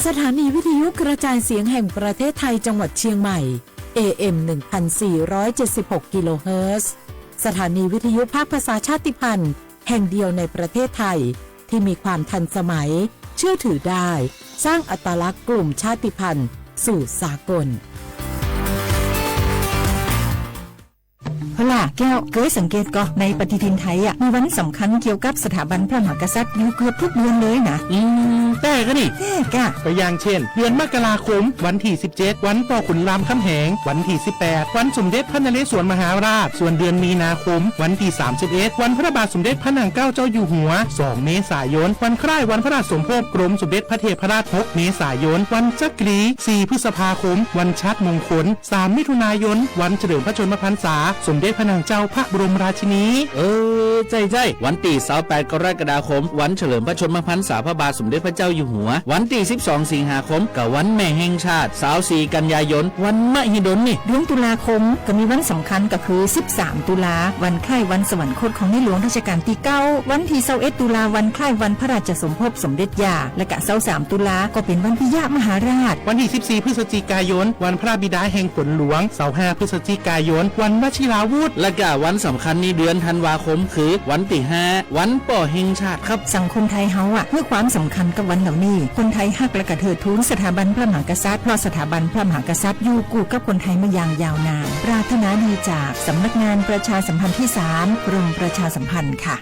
สถานีวิทยุกระจายเสียงแห่งประเทศไทยจังหวัดเชียงใหม่ เอ เอ็ม หนึ่งพันสี่ร้อยเจ็ดสิบหก กิโลเฮิรตซ์ สถานีวิทยุภาคภาษาชาติพันธุ์แห่งเดียวในประเทศไทย ที่มีความทันสมัย เชื่อถือได้ สร้างอัตลักษณ์กลุ่มชาติพันธุ์สู่สากล ဟုတ်လား ကဲ ကိုယ်စံကတ်ကော ในปฏิทินไทยอะ มีวันสำคัญเกี่ยวกับสถาบันพระมหากษัตริย์อยู่เกือบทุกเดือนเลยนะ อืม แต่ก็นี่ แต่ก็ ตัวอย่างเช่น เดือนมกราคม วันที่ สิบเจ็ด วันพ่อขุนรามคำแหง วันที่ สิบแปด วันสมเด็จพระนเรศวรมหาราช ส่วนเดือนมีนาคม วันที่ 31 วันพระบาทสมเด็จพระนางเกล้าเจ้าอยู่หัว สอง เมษายน วันคล้ายวันพระราชสมภพกรมสมเด็จพระเทพรัตน์ หก เมษายน วันจักรี สี่ พฤษภาคม วันชาติมงคล สาม มิถุนายน วันเฉลิมพระชนมพรรษา สมเด็จพระนางเจ้าพระบรมราชินี เออ ใช่ใช่ วันที่ 28 กรกฎาคม วันเฉลิมพระชนมพรรษาพระบาทสมเด็จพระเจ้าอยู่หัว วันที่ สิบสอง สิงหาคม ก็วันแม่แห่งชาติ สามสิบสี่ กันยายน วันมหิดลนี่ เดือนตุลาคมก็มีวันสำคัญก็คือ สิบสาม ตุลา วันคล้ายวันสวรรคตของในหลวงรัชกาลที่ เก้า วันที่ สิบเอ็ด ตุลา วันคล้ายวันพระราชสมภพสมเด็จย่า และกะ สิบสาม ตุลา ก็เป็นวันปิยมหาราช วันที่ สิบสี่ พฤศจิกายน วันพระบิดาแห่งฝนหลวง สิบห้า พฤศจิกายน วันวชิราวุธ และกะวันสำคัญในเดือนธันวาคมคือวันที่ ห้า วันป้อแห่งชาติครับ สังคมไทยเฮาอะให้ความสำคัญกับวันเหล่านี้ คนไทยฮักและกะเทิดทูนสถาบันพระมหากษัตริย์ เพราะสถาบันพระมหากษัตริย์อยู่คู่กับคนไทยมาอย่างยาวนาน ปรารถนาดีจากสำนักงานประชาสัมพันธ์ที่ สาม กรมประชาสัมพันธ์ค่ะ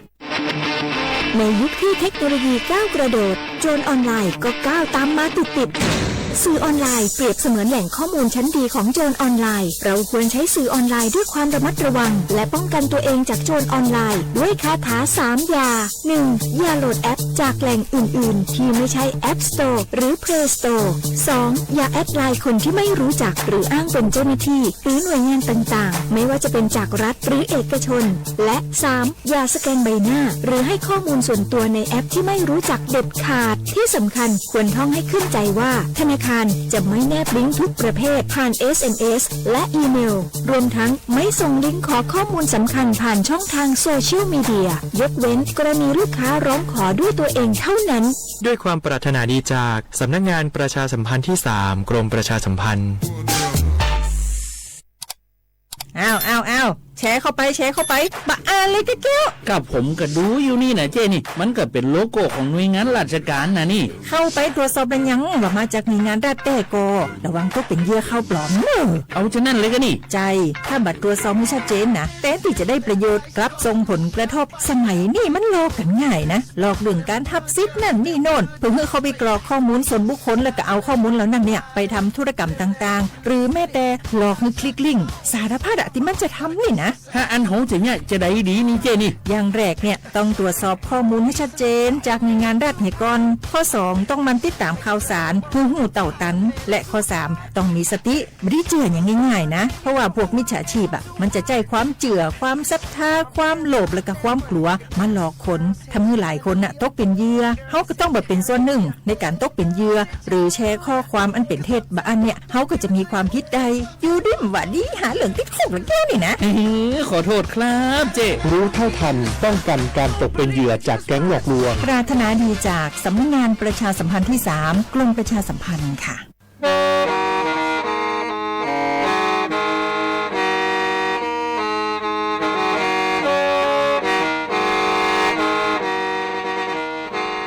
ในยุคที่เทคโนโลยีก้าวกระโดด โจรออนไลน์ก็ก้าวตามมาติดๆ สื่อออนไลน์เปรียบเสมือนแหล่งข้อมูลชั้นดีของโจรออนไลน์ เราควรใช้สื่อออนไลน์ด้วยความระมัดระวัง และป้องกันตัวเองจากโจรออนไลน์ด้วยคาถาสามอย่า หนึ่ง อย่าโหลดแอปจากแหล่งอื่นๆ ที่ไม่ใช่ App Store หรือ Play Store สอง อย่าแอดไลน์คนที่ไม่รู้จักหรืออ้างเป็นเจ้าหน้าที่ หรือหน่วยงานต่างๆ ไม่ว่าจะเป็นจากรัฐหรือเอกชน และ สาม อย่าสแกนใบหน้า หรือให้ข้อมูลส่วนตัวในแอปที่ไม่รู้จักเด็ดขาด ที่สำคัญควรท่องให้ขึ้นใจว่า ธนาคารจะไม่แนบลิงก์ทุกประเภทผ่าน เอสเอ็มเอส และอีเมล รวมทั้งไม่ส่งลิงก์ขอข้อมูลสำคัญผ่านช่องทางโซเชียลมีเดีย ยกเว้นกรณีลูกค้าร้องขอด้วยตัวเองเท่านั้น ด้วยความปรารถนาดีจากสำนักงานประชาสัมพันธ์ที่ สาม กรมประชาสัมพันธ์ อ้าว อ้าว อ้าว แชร์เข้าไป แชร์เข้าไป บ่อ่านเลยแก้ว กับผมก็ดูอยู่นี่นะเจ้นี่ มันก็เป็นโลโก้ของหน่วยงานราชการนะนี่ เข้าไปตรวจสอบแล้วยังว่ามาจากหน่วยงานรัฐแท้ก่อ ระวังตกเป็นเหยื่อข่าวปลอมเนอะ เอาจะนั่นเลยก็นี่ ใช่ ถ้าบ่ตรวจสอบให้ชัดเจนนะ แทนที่จะได้ประโยชน์ กลับส่งผลกระทบ สมัยนี้มันหลอกกันง่ายนะ หลอกเรื่องการหับสิทธิ์นั่นนี่โน่น เพื่อให้เข้าไปกรอกข้อมูลส่วนบุคคล แล้วก็เอาข้อมูลเหล่านั้นเนี่ยไปทำธุรกรรมต่างๆ หรือแม้แต่หลอกให้คลิกลิงก์ สารพัดอะที่มันจะทำนี่นะ ถ้าอันเฮาจะเนี่ยจะได้ดีนี่เจ้นี่ อย่างแรกเนี่ยต้องตรวจสอบข้อมูลให้ชัดเจนจากหน่วยงานรัฐเหียก่อน ข้อสองต้องหมั่นติดตามข่าวสารเพื่อรู้เต้าตัน และข้อสามต้องมีสติ บ่ได้เชื่ออย่างง่ายๆนะ เพราะว่าพวกมิจฉาชีพอะมันจะใช้ความเชื่อ ความศรัทธา ความโลภ และก็ความกลัวมาหลอกคน ทำให้หลายคนน่ะตกเป็นเหยื่อ เฮาก็ต้องบ่เป็นส่วนหนึ่งในการตกเป็นเหยื่อ หรือแชร์ข้อความอันเป็นเท็จบ่อันเนี่ย เฮาก็จะมีความผิดได้ อยู่ดีบ่ดีหาเรื่องติดคุกแล้วแก้วนี่นะ เฮ้ย ขอโทษครับเจ้ รู้เท่าทันป้องกันการตกเป็นเหยื่อจากแก๊งหลอกลวง ปรารถนาดีจากสำนักงานประชาสัมพันธ์ที่ สาม กรมประชาสัมพันธ์ค่ะ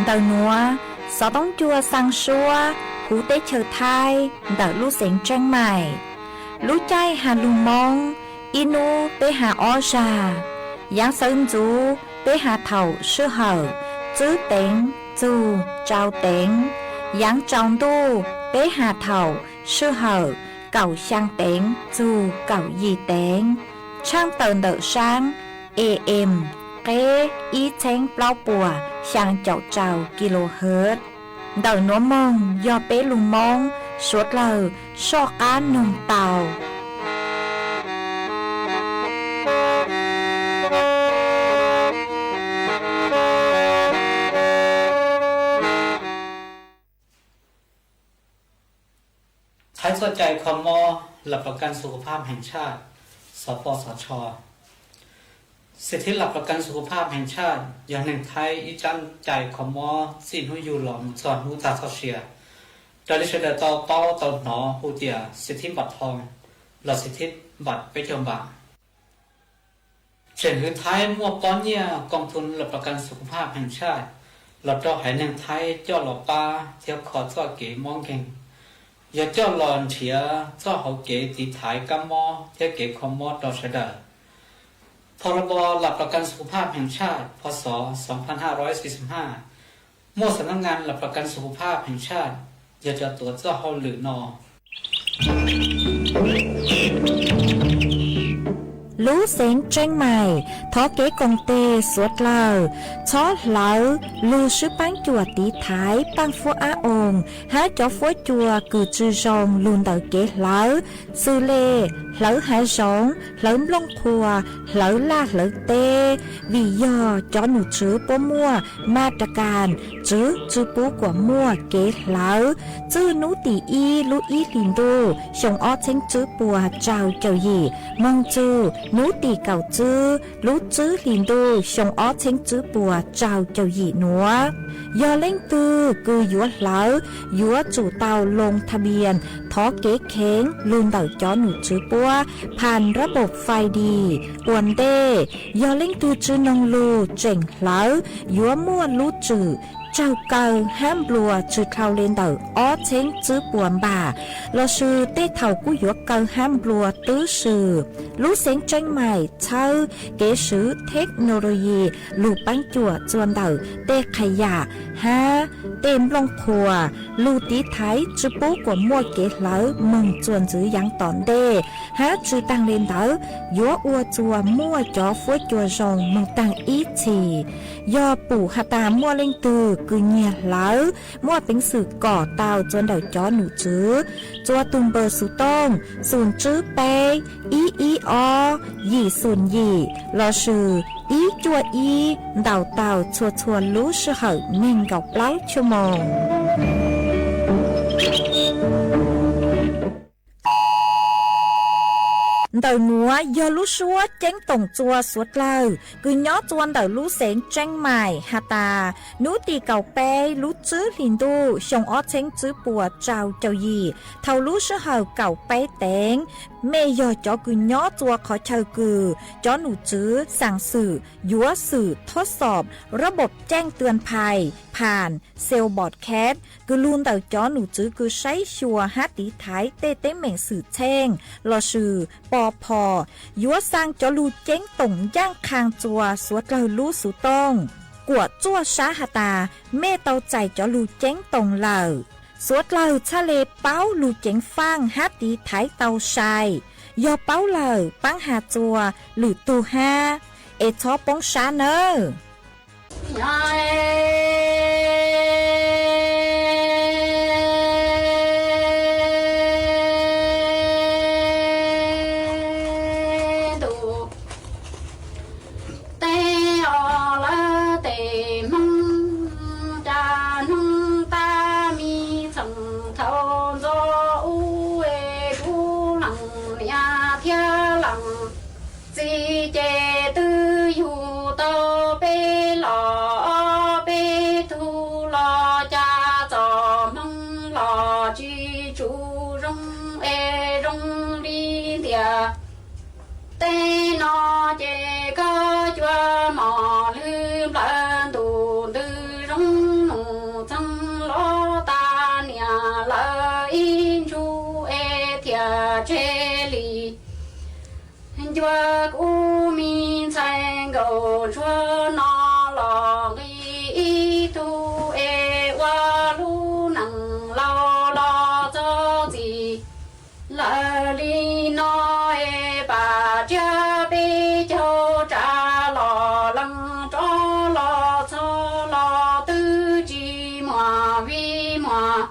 Ntawm nuav, xov tooj cua xaa suab huv teb chaws Thaib ntawm lub xeev Tsheeb Maim. Lub caij has lug Moob, ib nub peb has ob zag. Yaav xawv ntxuv peb has thaum sij hawm tswb teev txug tsau teev. Yaav tsaus ntuj peb has thaum sij hawm kaum xyaa teev txug kaum yim teev. Tshaaj tawm ntawm saab A M, qeb ib txheeb plaub puas xyaa caum rau kilohertz. Ntawm nuav moog yog peb lug Moob suav dlawg soj qaab noog tau. Thaib txoj cai kho mob หลักประกันสุขภาพแห่งชาติ สปสช. สิทธิหลักประกันสุขภาพแห่งชาติ yog neeg Thaib ib tsab cai kho mob txij hnub yug los mus txog hnub tag txoj sia. Raws li sawv daws tau paub tau hnov hu tias xi thib npam thoo los xi thib npam peb caug npam. Tseem hwv Thaib muaj pob nyiaj koom thu laj pas kas xu khuv phaj pheem tshaj los rau haiv neeg Thaib coj los pab thiab kho txoj kev mob nkeeg, yog coj los nrhiav txoj hauv kev tiv thaiv kab mob thiab kev kho mob rau sawv daws. Pha ra bo laj pas kas xu khuv phaj pheem tshaj pha xov xov pha haj ro xi xi haj, muaj xav nab ngan laj pas kas xu khuv phaj pheem tshaj yog cov tuav txoj hauj lwm no. Lub xeev Tseeb Mais thov kev koom tes suav dlawg, txhob hlawv lug swb paab cuam tiv thaiv paaj fuab ab oos hab cov fuab cua kws tsi zoo lug ntawm kev hlawv, xws le hlawv hav zoov, hlawv nplooj qhuav, hlawv laj hlawv teb, vim yog cov nom tswv puab muaj ma ra kas tswv tsi pub kuas muaj kev hlawv. Txwj nub tim ib lub ib hlis ntuj xyoo ob txheeb tswb puas rau caum yim moog txug nub tim kaum tswb lub tswb hlis ntuj xyoo ob txheeb tswb puas rau caum yim nuav. Yog leej twg kws yuav hlawv, yuav tsum tau loo tha npias thov kev kheev lug ntawm cov nom tswv puab phas rab npaum fais dis ua ntej. Yog leej twg tsi noog lug tseem hlawv, yuav muaj lub tswm tsaug kaw hab nplua tsi dhau le ntawm ob txheeb tswb puas npam, lossis tej thaum kuj yuav kaw hab nplua twb swm. Lub xeev Tseeb Mais txhawb kev swv theknologi lug paab cuam txuas ntawm tej qhas yam hab tej nplooj qhuav lug tiv thaiv tsi pub kuas muaj kev hlawv moog txuas ntxiv yaav tom ntej, hab tsi taag le ntawd yuav ua txuas muaj cov fuab cua zoo moog taag ib txhis. Yog pum has tas muaj leej twg kws nyiag hlawv, muaj peev xwm kom tau txuas ntawm cov nom tswv txuas tug npawb xuv tooj xum tswb peb ib ib ob yim xum yim lossis ib cuaj ib, ntaus tau txhua txhua lub sij hawm neeg nkaum plaub chua moos. Ntawm nuav yog lub suab ceeb toom txuas suav dlawg kws nyob txuas ntawm lub xeev Tseeb Mais has tas, nub tim kaum peb lub tswb hlis ntuj xyoo ob txheeb tswb puas rau caum yim, thaum lub sij hawm kaum peb teev, mej yog cov kws nyob txuas qhov chaw kws cov nom tswv xaam xwm yuav xwm thob xoom rab npaum ceej tuas phais phas xel npom khev kws lug ntawm cov nom tswv kws saib xyuas hab tiv thaiv tej teeb meem xwm txheej lossis pov phom, yuav xaa cov lug ceeb toom ncaaj qhaa txuas suav dlawg lub xuv tooj. Kuam txuaj sab has tas mej tau txais cov lug ceeb toom lawm. Suav dlawg txhaj le paub lug ceev faaj hab tiv thaiv tau sai. Yog paub lawm paab has txuas lwm tug hab, es txhob poob sab nawb. Ntuj teb os lawv tej Hmoob, cas hnub tab mi txheej thaum ntxov ub es kuv leej niam thiab leej txiv ces twb yug tau peb los ob peb tug los cas txom Hmoob los tsis tsum zoo es zoo li ntias. Tej no ces koj cua mos lwg nplawg ntuj ntws zoo nus txheej los tas niam lawv ib ntsug es thiaj tseg li. Ncua kuv me ntxhais nkaus ntsuag no los nqi ib tug es ua lub neej laus los txog txij lawm li no es pam tsiab peb caug tsav los leej rov los txog los twb tsis muaj vij muaj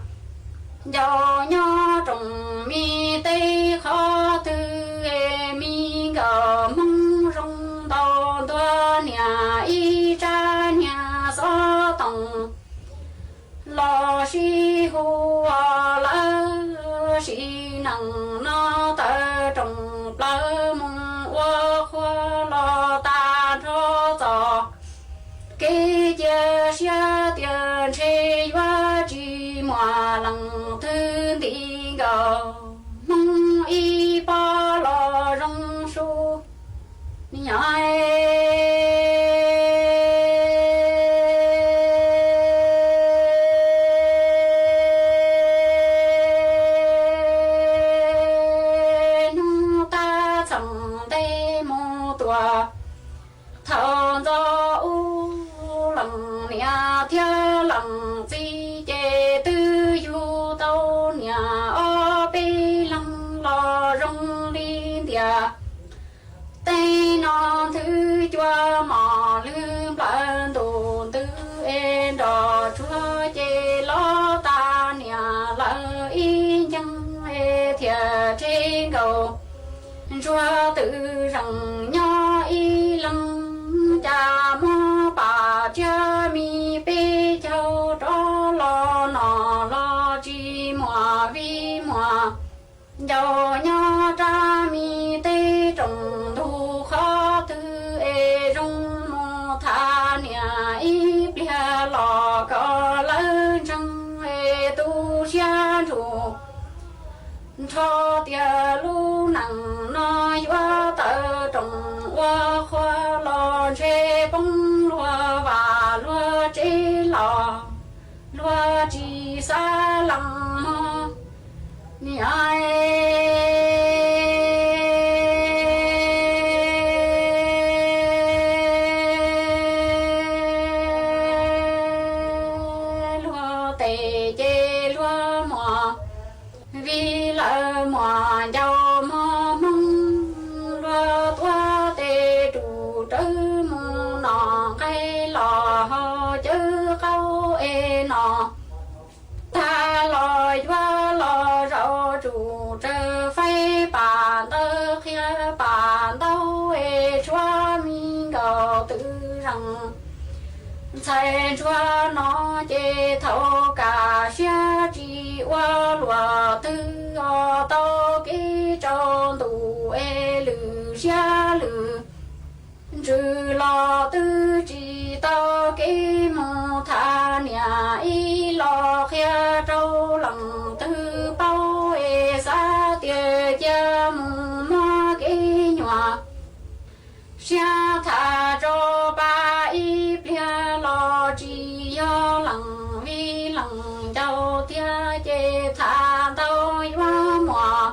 ncaus nyob rooj mi teb qhov twg es mi nkawm Hmoob zoo ntau ntuag niam ib tsab niag xov tooj los sib hu lawm sim neej no tawm rooj plaws mus ua qhua los tas nrho txoj kev cia siab tias ntshe yuav tsis muaj leej twg Hmoob ib pob los zoo su, niam hnub tab txheem ntej mus tuaj, thaum ntxov ub leej niam thiab leej txiv ces twb yug tau niam ob peb leeg los zoo li ntias teb no nthwv cua mos lwg nplawm ntuj ntws es nroj tsuag ces los tas niam lawv ib nceeg es thiaj rhe nkaus ntsuag twm zeem nyob ib leeg. Cas muab pam tsiab me peb caug rov los no los tsis muaj vij muaj ncaus nyob rab me teb rooj ntug qhov twg es zoo mus tham niam ib pliag los kom lawv ntseeg es tu siab nrug nrho tias lub neej no yuav tawm rooj ua qhua los ntshe poob luag vaj luag tsev los luag tsis xav lees mog. Niam luag tes ces luag muaj vij lawm muaj ncaus mog. Hmoob luag tuav tes rus rawv mus no nqaij los haus cawv qaub es no tag los yuav los zaum tsum tsawv faib pam ntawv qhia pam ntaub es tshuav me nkaus twm zeem ntxhais ntsuag no ces thaum kaj siab tsis ua luam twg os tau kev tsaus ntuj es lwm siab lwm ntsws los twb tsis tau kev mus tham niam ib los qhia rau leej twg paub es xav tias cia mus muab kev nyuam siab tham tso pa ib pliag los tsis yog leej vij leej ncaus thiab ces tham ntau yuav muaj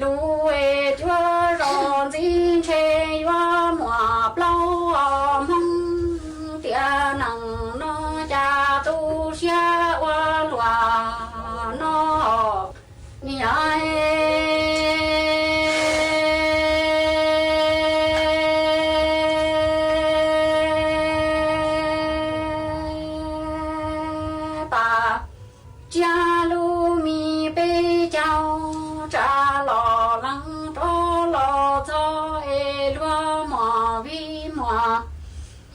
lus es cuab zos ntxiv ntshe yuav muaj plaub os. Hmoob tiam neej no cas tu siab ua luam no niam pam tsiab lub me peb caug tsa los lees rov los txog es luag muaj vij muaj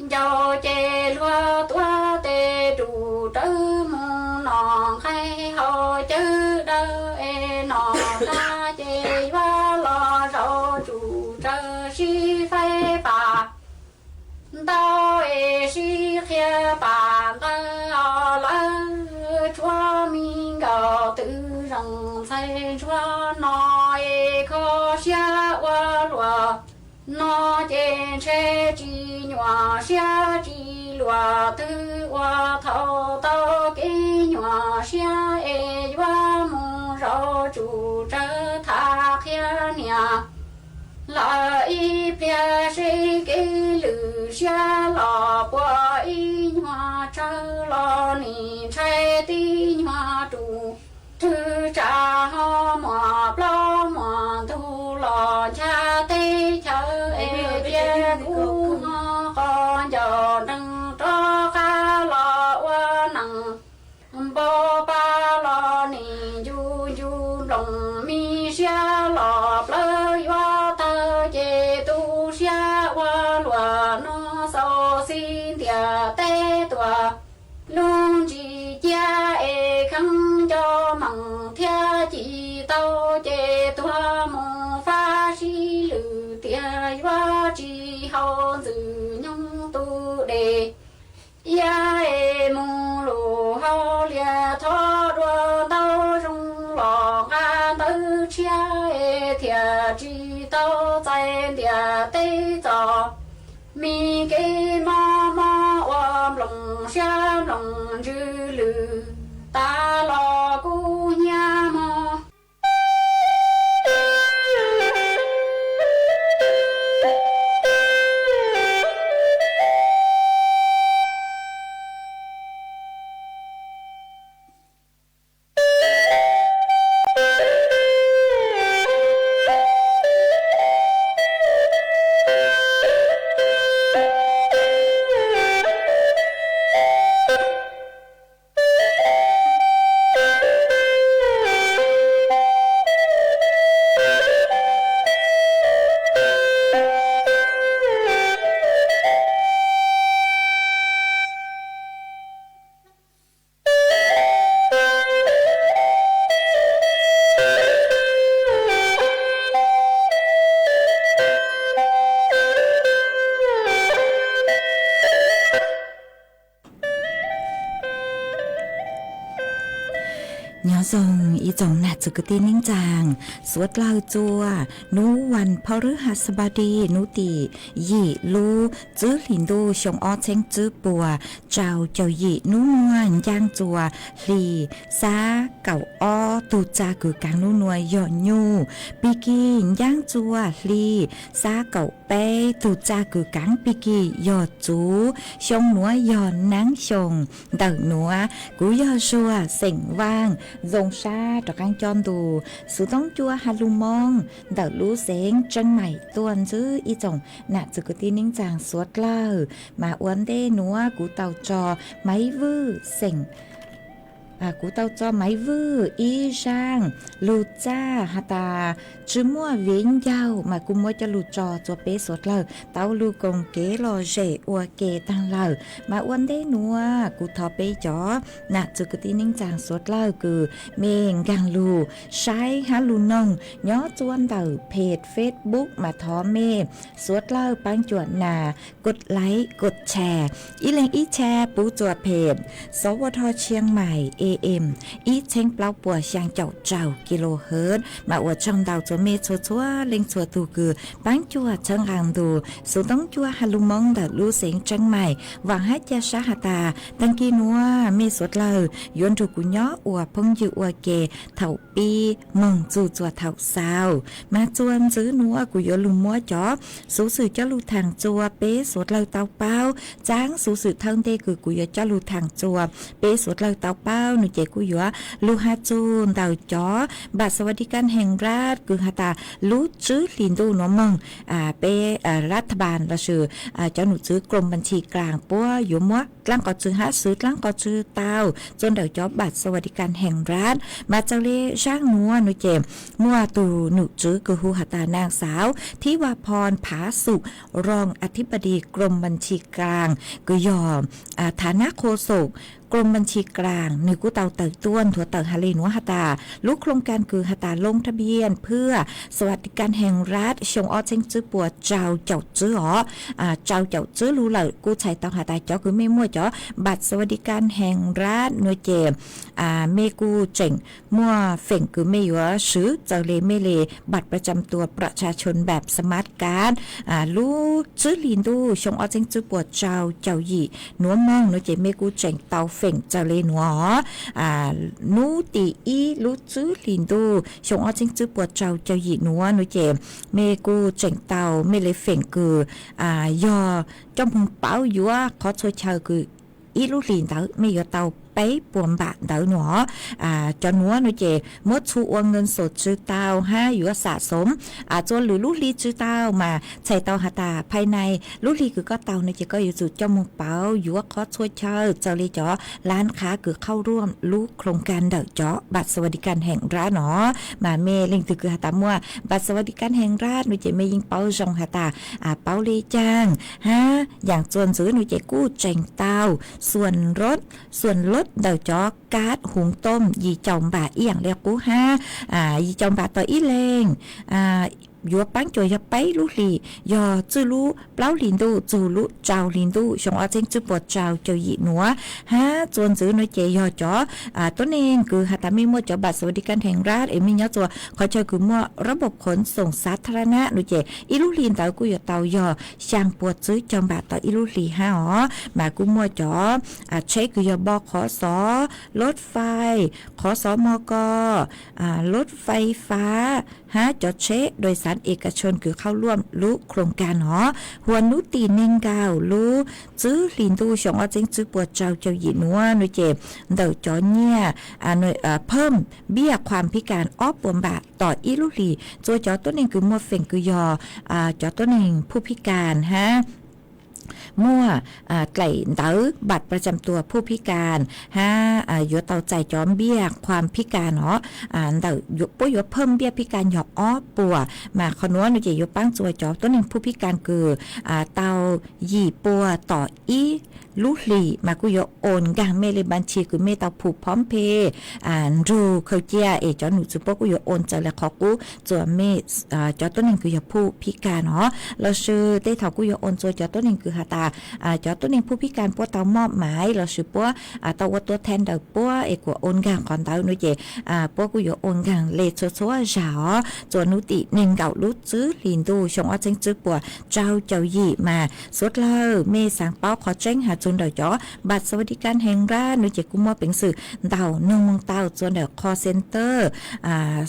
ncaus ces luag tuav tes rus rawv mus no nqaij haus cawv dawb es no tag ces yuav los zaum tsum tsawv sib faib pam ntaub es sib qhia pam ntaub os. Lawv tshuav me nkaus twm zeem ntxhais ntsuag no es kho siab ua luam no ces ntshe tsis nyuam siab tsis luam twg ua thaum tau kev nyuam siab es yuav mus zaum tsum tsawv tham qhia niam lawv ib pliag seb kev lwm siab los puas ib nyuag tsawv los nim ntshai tib nyuag rus rwg tsa ho muaj plaub muaj ntug los ncha teb chaws es cia kuv ho qos ncauj nreeg rov qab los ua neej npau pa los nim ncu ncu nplooj me siab los plawv yuav tawg ces tu siab ua luam no xaus xij ntiaj teb tuaj lub ntsis ciab es kheev nco meej thiab ci tau ces tuag mus fab sib lwm tiag yuav tsis haus ntxwg nyoog tu dej iab es mus lus hauj lias thov Nyob zoo ib tsoom nam txiv kwv tij neej tsaa, suav dlawg txua nub vas phau rwb has xab npau di nub tim yim lub tswv hlis ntuj xyoo ob txheeb tswb puas tsau caum yim nub nuav ncaaj txua hli xab kaum ob tug txag kws kaav nub nuav yog nyuj, pig kig ncaaj txua hli xab kaum peb tug txag kws kaav pig kig yog txuv, xyoo nuav yog naab xyoo ntawm nuav. Kuv yog Zuag xeem Vaaj, zoo sab rov qaab coj ntu xuv toob cua has lug Moob ntawm lub xeev Tseeb Maim tuaj ntsib ib tsoom nam txiv kwv tij neej tsaa suav dlawg. Mas ua ntej nuav kuv tau tso Maiv Vwj xeem kuv tau tso Maiv Vwj ib zaaj lug txaj has tas tsi muaj viv ncaug, mas kuv muab coj lug tso txua peb suav dlawg tau lug koom kev lom zem ua ke taag lawm. Mas ua ntej nuav kuv thov peb cov nam txiv kwv tij neej tsaa suav dlawg kws mej nkaag lug saib hab lug noog nyob txua ntawm peg Facebook, mas thov mej suav dlawg paab cuam nas kod like kod share, ib leeg ib share pub txua peg sov ua dho Tshiab Mais A M ib txheeb plaub puas xyaa caum rau kilohertz. Mas ua tsaug ntau txua mej txhua txhua leej txhua tug kws paab cuam txhawb nqaa ntu xuv toob cua has lug Moob ntawm lub xeev Tseeb Mais. Vaam hab ca sab has tas taag kis nuav mej suav dlawg yuav nrug kuv nyob ua phooj ywg ua ke thaum pib moog txug txua thaum xaus. Mas txua ntxiv nuav kuv yuav lug muab cov xuv xwm coj lug thaam txua peb suav dlawg tau paub. Txaab xuv xwm thawj ntej kws kuv yuav coj lug thaam txua peb suav dlawg tau paub nuav ces kuj yuav lug has txug ntawm cov npam xas vas di kas hees rad kws has tas lub tswv hlis ntuj nuav moog peb lathabas lossis cov num tswv krom npas tshis klaas puab yuav muab dlaab qov tswv hab swv dlaab qov tswv tau txua ntawm cov npam xas vas di kas hees rad. Mas txawm le zaaj nuav nuav ces muaj tug num tswv kws hu has tas naag xaav Thib Vas Phos Phav Xum, roos a thib pas dis krom npas tshis klaas kws yog thav nab qhua xum krom npas tshis klaas, nwg kuj tau tawm tuaj nthuav tawm has le nuav has tas lub khloos kaas kws has tas loo thab pias phwj xas vas di kas hees rad xyoo ob txheeb tswb puas rau caum tswb os, rau caum tswb lug lawm kuj txhais tau has tas cov kws mej muaj cov npam xas vas di kas hees rad nuav ces mej kuj tseem muaj feem kws mej yuav swv txawm le mej le npam pas tsam tuas pram tsa tshoo npam xas mas kav lub tswv hlis ntuj xyoo ob txheeb tswb puas rau caum yim nuav moog nuav ces mej kuj tseem tau feem txawm le nuav. Nub tim ib lub tswv hlis ntuj xyoo ob txheeb tswb puas rau caum yim nuav nuav ces mej kuj tseem tau mej le feem kws yog coj moog pauv yuav qhov txhua chaw kws ib lub hlis ntawd mej yuav tau peb puas npam ntawd nuav. Cov nuav nuav ces muab txhu ua nkees xom tsw tau hab yuav xam xoom txua lwm lub hli tsw tau mas txhais tau has tas phais nai lub hli kws koj tau nuav ces koj yuav tsum coj moog pauv yuav qhov txhua chaw txawm le cov laab qhav kws qhauj ruam lub khloos kaas ntawm cov npam xas vas di kas hees rad nuav. Mas mej leej twg kws has tas muaj npam xas vas di kas hees rad nuav ces mej yeej paub zoo has tas pauv le caag hab yaam txuas ntxiv nuav ces kuj tseem tau xuam lod, xuam lod ntawm cov kab huv toom yim caum npam ib yaam le qub hab yim caum npam tom ib leeg yuav paab cuam yog peb lub hlis, yog txwj lub plaub hlis ntuj txug lub rau hlis ntuj xyoo ob txheeb tswb puas rau caum yim nuav. Hab txuas ntxiv nuav ces yog cov tuab neeg kws has tas mej muaj cov npam xas vas di kas hees rad es mej nyob txua qhov chaw kws muaj rab npam khoom xoom xav tha ra na nuav ces ib lub hli ntawd kuj yuav tau yog xyaa puas tswb caug npam tom ib lub hli hab os. Mas kuj muaj cov tsheb kws yog npo qhov xov, lod fais, qhov xov mos kos, lod fais fab hab cov tsheb dais xav es kas tshoo kws qhauj ruam lub khloos kaas nuav. Hua nub tim neeg nkaus lub tswv hlis ntuj xyoo ob txheeb tswb puas rau caum yim nuav nuav ces ntawm cov nyiaj pham npiaj khuam phib kas ob puas npam tom ib lub hlis txua cov tuab neeg kws muaj feem kws yog cov tuab neeg phub phib kas hab muaj dlaim ntawv npam pas tsam tuas phub phib kas hab yuav tau txais cov npiaj khuam phib kas nuav ntawm puab yuav pham npiaj phib kas yog ob puas. Mas qhov nuav nuav ces yuav paab txua cov tuab neeg phub phib kas kws tau yim puas tom ib lub hlis mas kuj yuav oos nkaag mej le npas tshis kws mej tau phu phom phe nrug khaws cia es cov num txwv puab kuj yuav oos txawm le qhov qub txuas mej cov tuab neeg kws yog phu phib kas no, lossis tej thaum kuj yuav oos txuas cov tuab neeg kws has tas cov tuab neeg phu phib kas puab tau moj maiv lossis puab tau ua tua thaij ntawm puab es kuas oos nkaag qhov ntawd no ces puab kuj yuav oos nkaag le txhua txhua zag os. Txuas nub tim neeg nkaum lub txwb hlis ntuj xyoo ob txheeb tswb puas rau caum yim mas suav dlawg mej xaav paub qhov tseeb has txug ntawm cov npam xas vas di kas hees rab no ces kuj muaj peev xwm ntaus noog moog tau txuas ntawm call center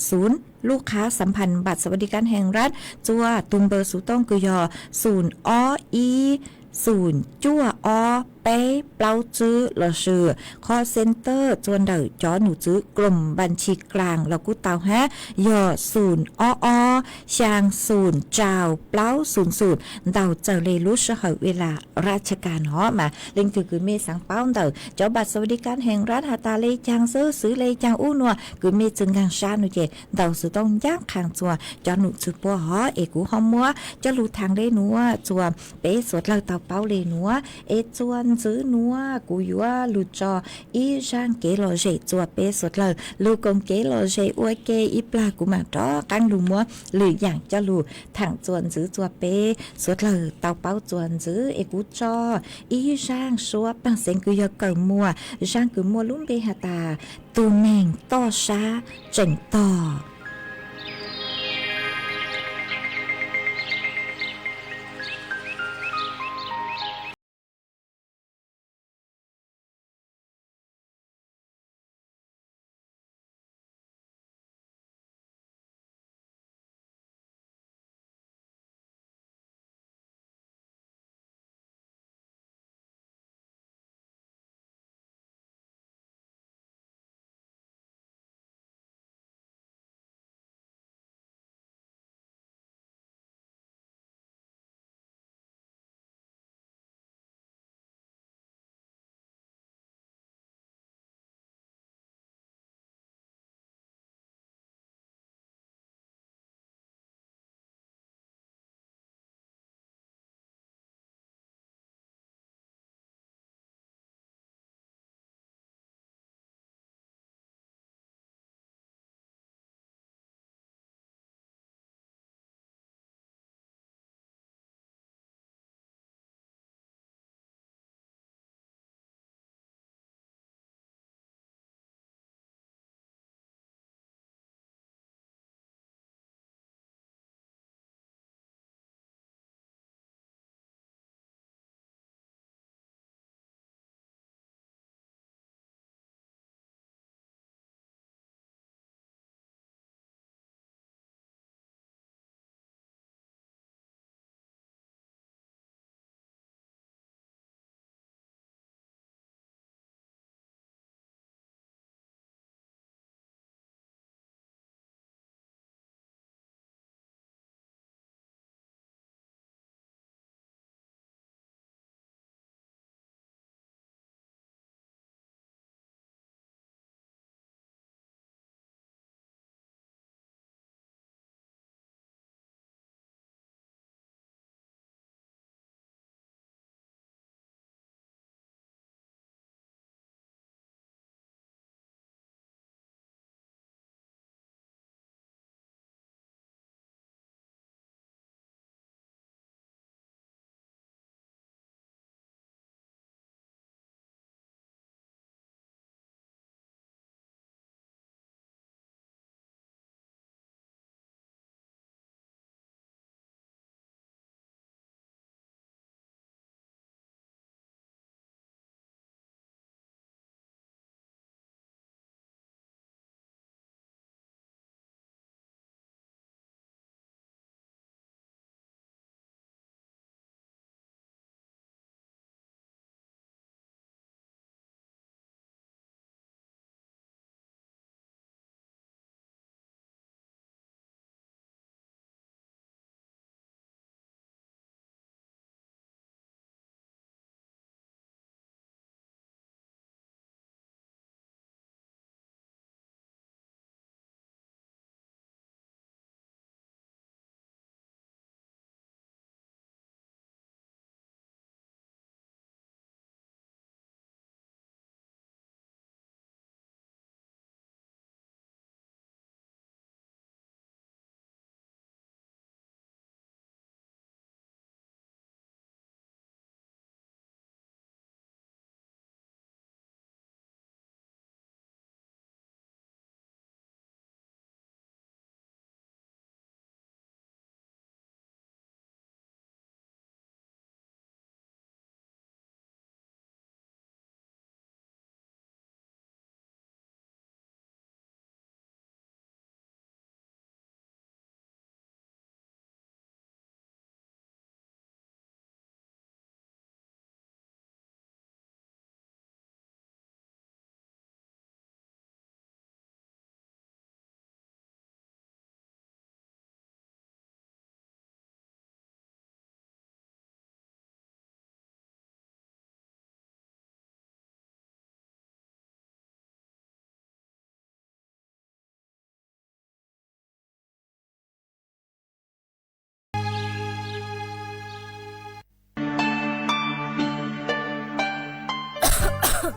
xum lub qhab xam phas npam xas vas di kas hees rab txuas tug npawb xuv tooj kws yog xum ob ib xum cuaj ob peb plaub tswb lossis call center txuas ntawm cov num txwv krom npam tshis klaas los kuj tau hab yog xum ob ob xyaa xum rau plaub xum xum ntaus txawm le lub sij hawm ua las raj tsha kas no mas leej twg kws mej xaav paub ntawm cov npam xas vas di kas hees rab has tas le caag xwb xwv le caag ub nua kws mej tsi nkaag sab no ces ntaus xuv tooj ncaab qhaas txuas cov num txwv puab hov es kuv ho muab coj lug thaam le nuav txuas peb suav dlawg tau paub le nuav es txuas ntxiv nuav kuv yuav lug tso ib zaaj kev lom zem txuas peb suav dlawg lug koom kev lom zem ua ke ib plag kuv maam rov qaab lug muab lwm yaam coj lug thaam txuas ntxiv txuas peb suav dlawg tau paub txuas ntxiv es kuv tso ib zaaj suab paaj xeev kws yog kawm muas, zaaj kws muaj lub npe has tas tug neeg toj sab tseem tog.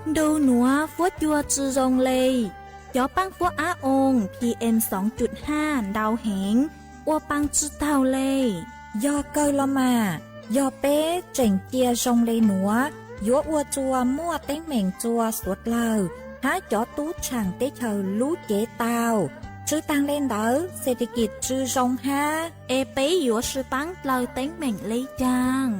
Ntu nuav fuab cua tsi zoo le. Cov paab fuab ab oo PM xoo cuj haj ntau heev, ua paa tsi taug le. Yog kawg los mas, yog peb tseem cia zoo le nuav, yuav ua rua muaj teeb meem rua suav dlawg hab cov tub tshaam teb chaws lub cev tau. Tsw taag le ntawd, xes tes kis tsw zoo hab, es peb yuav sib paab dlawg teeb meem le caag?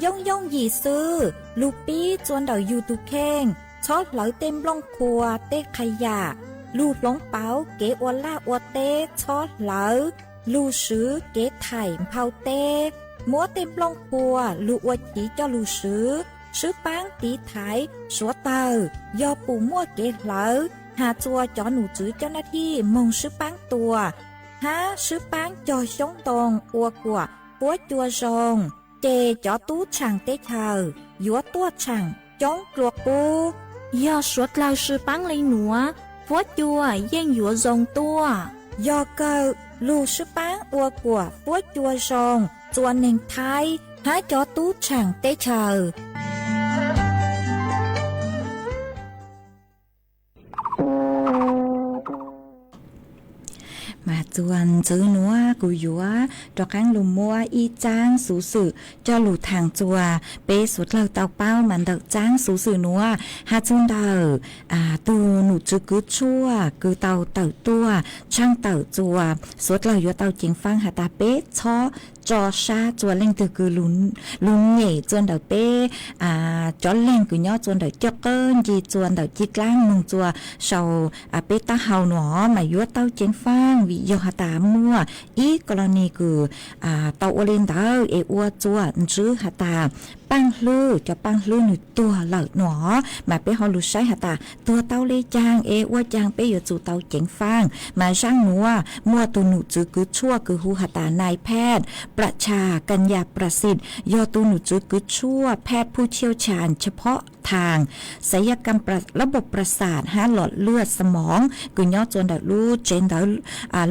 Yooj yooj yim xwb, lug pib rua ntawm yug tug kheej, txhob hlawv tej nplooj qhuav tej qha yam, lug hloov pauv kev ua laj ua teb, txhob hlawv, lug swv kev thaim nphau teb, muab tej nplooj qhuav lug ua chiv coj lug swv, sib paab tiv thaiv suav dlawg. Yog pum muaj kev hlawv, has rua cov num tswv coj nab thij moog sib paab tua, hab sib paab cog xyoob ntoo ua kuam fuab cua zoo, ces cov tub tshaam teb chaws yuav tuaj tshaam coob dlua qub. Yog suav dlawg sib paab le nuav, fuab cua yeej yuav zoo tuaj. Yog kawg, lug sib paab ua kuam fuab cua zoo rua neeg Thaib hab cov tub tshaam teb chaws. Mas txuas ntxiv nuav kuv yuav rov qaab lug muab ib txaab xuv xwm coj lug thaam rua peb suav dlawg tau paub. Mas ntawm txaab xuv xwm nuav has txug ntawm tug num tswv kws tshuaj kws tau tawm tuaj tshaaj tawm rua suav dlawg yuav tau ceev faab has tas peb txhob tso sab rua leej twg kws lug nyem rua ntawm peb cov leeg kws nyob rua ntawm caj qab ncig rua ntawm cig dlaab moog rua sau peb taub hau nuav mas yuav tau ceev faab vim yog has tas muaj ib kos los nis kws tau ua le ntawd es ua rua ntswv has tas paaj hlwb, cov paaj hlwb nwg tuag lawm nuav mas peb ho lug saib has tas tuag tau le caag es ua caag peb yuav tsum tau ceev faab. Mas zaaj nuav muaj tug num tswv kws tshuaj kws hu has tas Nai Phej Prachar Kanya Prasit, yog tug num tswv kws tshuaj แพทย์ผู้เชี่ยวชาญเฉพาะทาง ศัลยกรรมระบบประสาท hab หลอดเลือดสมอง kws nyob rua ntawm lub tsev ntawv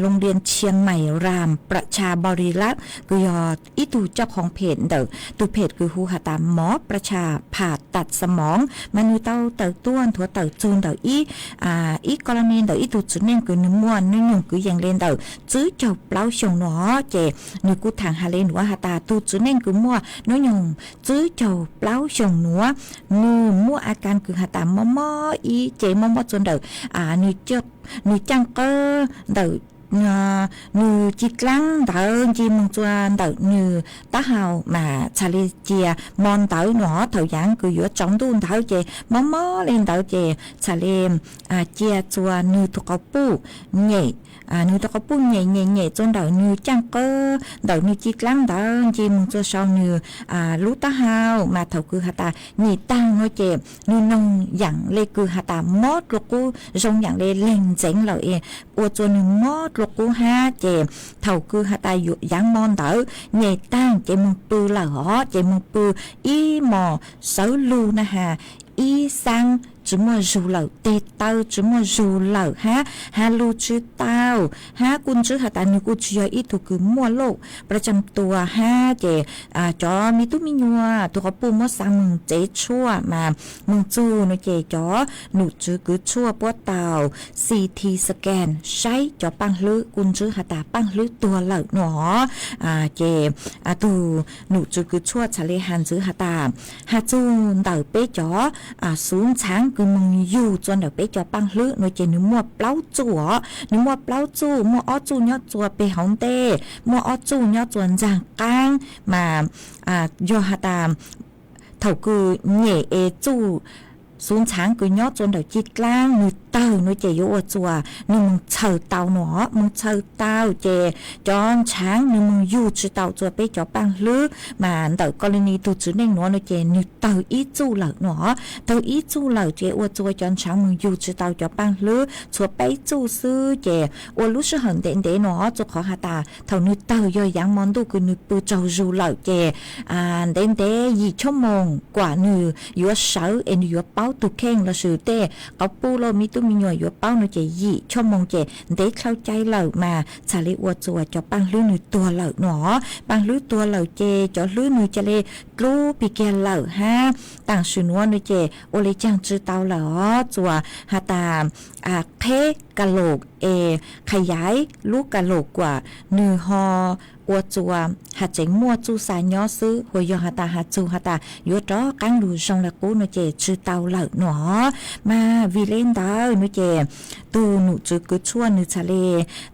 Loo Lias Chiang Mai Ram Prachar Borilat, kws yog ib tug coj qhoov phem ntawm tug phem kws hu has tas หมอประชาผ่าตัดสมอง mas nwg tau tawm tuaj nthuav tawm txug ntawm ib, ib kos los nis ntawm ib tug txiv neej kws nwg muaj nub nyoog kwv yees le ntawm tswb caug plaub xyoos nuav. Ces nwg kuj thaam has le nuav has tas tug txiv neej kws muaj nub nyoog tswb caug plaub xyoos nuav, nwg muaj a kas kws has tas mob mob ib ce, mob mob rua ntawm nwg caaj qab ntawm nwg cig dlaab ntawd ncig moog rua ntawm nwg taub hau mas txhad le cia mo ntawd nuav. Thaum yav kws yuav tsaus ntuj ntawd ces mob mob le ntawd ces txhad le cia rua nwg tug quas puj nyem, nwg tug quas puj nyem nyem nyem rua ntawm nwg caaj qab ntawm nwg cig dlaab ntawd ncig moog rua sau nwg lub taub hau mas thaum kws has tas nyem taag nuav ces nwg noog yaam le kws has tas mob dlua qub zoo yaam le leeg ntxeev lawm es ua rua nwg mob dlua qub hab ces thaum kws has tas yuav yaav mo ntawd nyem taag ces moog pw lawm os, ces moog pw ib mos sawv lug na has ib xaab tsi muaj zug lawm, teg taw tsi muaj zug lawm hab has lug tsi tau, hab kuj ntswb has tas nwg kuj tsi yog ib tug kws muaj loj pra tsam tua hab ces cov me tub me nyuam tug quas puj muab xaa moog tsev tshuaj mas moog txug nuav ces cov num tswv kws tshuaj puab tau CT scan saib cov paaj hlwb kuj ntswb has tas paaj hlwb tuag lawm nuav. Ces tug num tswv kws tshuaj txhad le has ntxiv has tas has txug ntawm peb cov xuv ntxhaav kws moog yug rua ntawm peb cov paaj hlwb nuav ces nwg muaj plaub txuj os, nwg muaj plaub txuj, muaj ob txuj nyob rua peg hauv ntej, muaj ob txuj nyob rua ntxaag qaab mas yog has tas thaum kws nyem es txuj xuv ntxhaav kws nyob rua ntawm cig dlaab nwg tawg nuav ces yuav ua rua nwg moog txhaws tau nuav, moog txhaws tau ces cov ntxhaav nwg moog yug tsi tau rua peb cov paaj hlwb. Mas ntawm kos los nis tug txiv neej nuav nuav ces nwg tawg ib txuj lawm nuav, tawg ib txuj lawm ces ua rua cov ntxhaav moog yug tsi tau cov paaj hlwb, txhua peb txuj xwb ces ua lub sij hawm ntev ntev nuav, rua qhov has tas thaum nwg tawg yog yaav mo ntuj kws nwg pw tsaug zug lawm ces ntev ntev yim choj moos kuas nwg yuav sawv es nwg yuav paub tug kheej lossis tej quas puj los me tub me nyuam yuav paub no ces yim choj moos ces ntev dhau cai lawm mas txhaj li ua txuas cov paaj hlwb nws tuag lawm no. Paaj hlwb tuag lawm ces cov hlwb nws ca le dlub pig kiag lawm hab. Taam sim nuav no ces ua le caag tsi tau lawm os, txuas has tas qheb ka lom es qha yaiv lub ka lom kuam nws ho ua txuas has tseem muaj txuj xa nyob xwb, hu yog has tas has txug has tas yuav rov qaab lug zoo le qub no ces tsi tau lawm no. Mas vim le ntawd no ces tug num tswv kws tshuaj nws txhaj le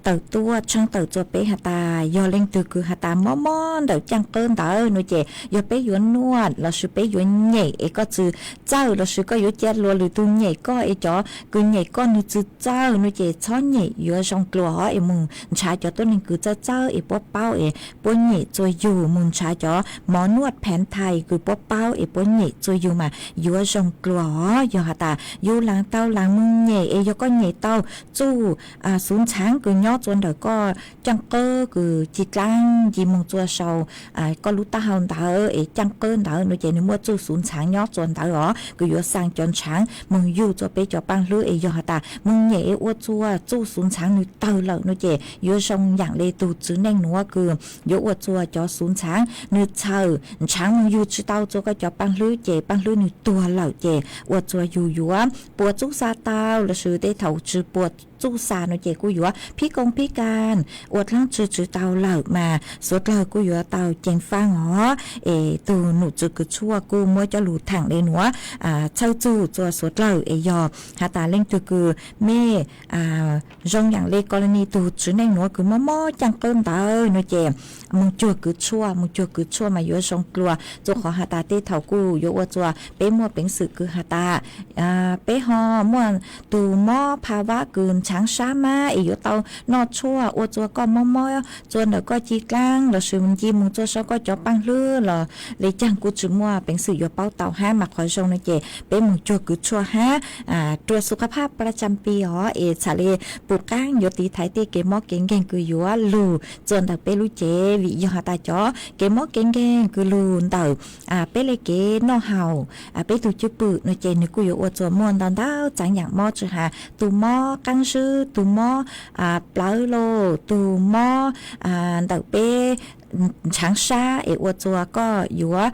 tawm tuaj tshaj tawm txuas peb has tas yog leej twg kws has tas mob mob ntawm caaj qwb ntawd no ces yog peb yuav nuaj lossis peb yuav nyem es koj tsi txawj lossis koj yuav ca luas lwm tug nyem koj es cov kws nyem koj nws tsi txawj no ces txhob nyem, yuav zoo dlua os es moog nrhav cov tuab neeg kws txawj txawj es puab paub es puab nyem txuas yug, moog nrhav cov mov nuaj pheev thais kws puab paub es puab nyem txuas yug mas yuav zoo dlua os. Yog has tas yug laag tau laag moog nyem es yog koj nyem tau txuj xuv ntxhaav kws nyob txuas ntawm koj caaj qwb kws ci dlaab nci moog txuas sau koj lub taub hau ntawd es caaj qwb ntawd no ces nws muaj txuj xuv ntxhaav nyob txuas ntawd os, kws yuav xaa cov ntshaav moog yug txuas peb cov paaj hlwb es yog has tas moog nyem es ua txuas txuj xuv ntxhaav nws tawg lawm no ces yuav zoo yaam le tug tswv neej nuav kws yuav ua txuas cov xuv ntxhaav nws txhawm ntshaav moog yug tsi tau txuas koj cov paaj hlwb ces paaj hlwb nws tuag lawm ces ua txuas yug yuav puas txuj xa tau lossis tej thaum tsi puas txuj xa no ces kuj yuav phib koo phib kas ua dlaab tsi tsi tau lawm mas suav dlawg kuj yuav tau ceev faaj os. Es tug num tswv kws tshuaj kuj muab coj lug thaam le nuav txhawj txug txuas suav dlawg es yog has tas leej twg kws mej zoo yaam le kos las nis tug tswv neej nuav kws mob mob caaj qwb ntawd no ces moog cuag kws tshuaj, moog cuag kws tshuaj mas yuav zoo dlua. Txuas qhov has tas tej thaum kuj yuav ua txuas peb muaj peev xwm kws has tas peb ho muaj tug mob pha vab kws ntshaav sab mas es yuav tau noj tshuaj ua txuas koj mob mob txuas ntawm koj ci dlaab lossis nci moog txuas sau koj cov paaj hlwb los le caag kuj tsi muaj peev xwm yuav paub tau hab mas qhov zoo no ces peb moog cuag kws tshuaj hab rua su qha phaj pla cam pi os es txhaj le pum qaab yuav tiv thaiv tej kev mob kev nkeeg kws yuav lug txuas ntawm peb lub cev. Vim yog has tas cov kev mob kev nkeeg kws lug ntawm peb le kev noj haus, peb tug cwj pwm no ces nws kuj yuav ua txuas muaj ntau ntau txaav yaam mob tsi has tug mob qaab zib, tug mob plawv lauj, tug mob ntawm peb ntshaav sab es ua txuas koj yuav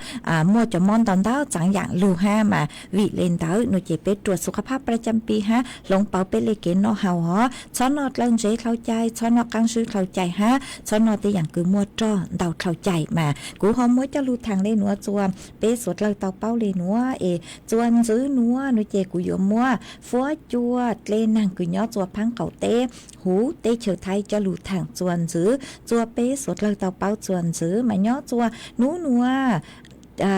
muaj cov mob ntau ntau txaav yaam lug hab mas vim le ntawd no ces peb rua su qha phaj pla cam pi hab hloov pauv peb le kev noj haus os. Txhob noj dlawg ntsev dlhau cai, txhob noj qaab zib dlhau cai hab txhob noj tej yaam kws muaj roj ntau dlhau cai mas kuv ho muab coj lug thaam le nuav txuas peb suav dlawg tau paub le nuav es txuas ntxwv nuav no ces kuv yuav muab fuab cua dle naag kws nyob txuas phaab qaum teb huv teb chaws Thaib coj lug thaam txuas ntxwv txuas peb suav dlawg tau paub txuas ntxwv mas nyob txuas nub nuav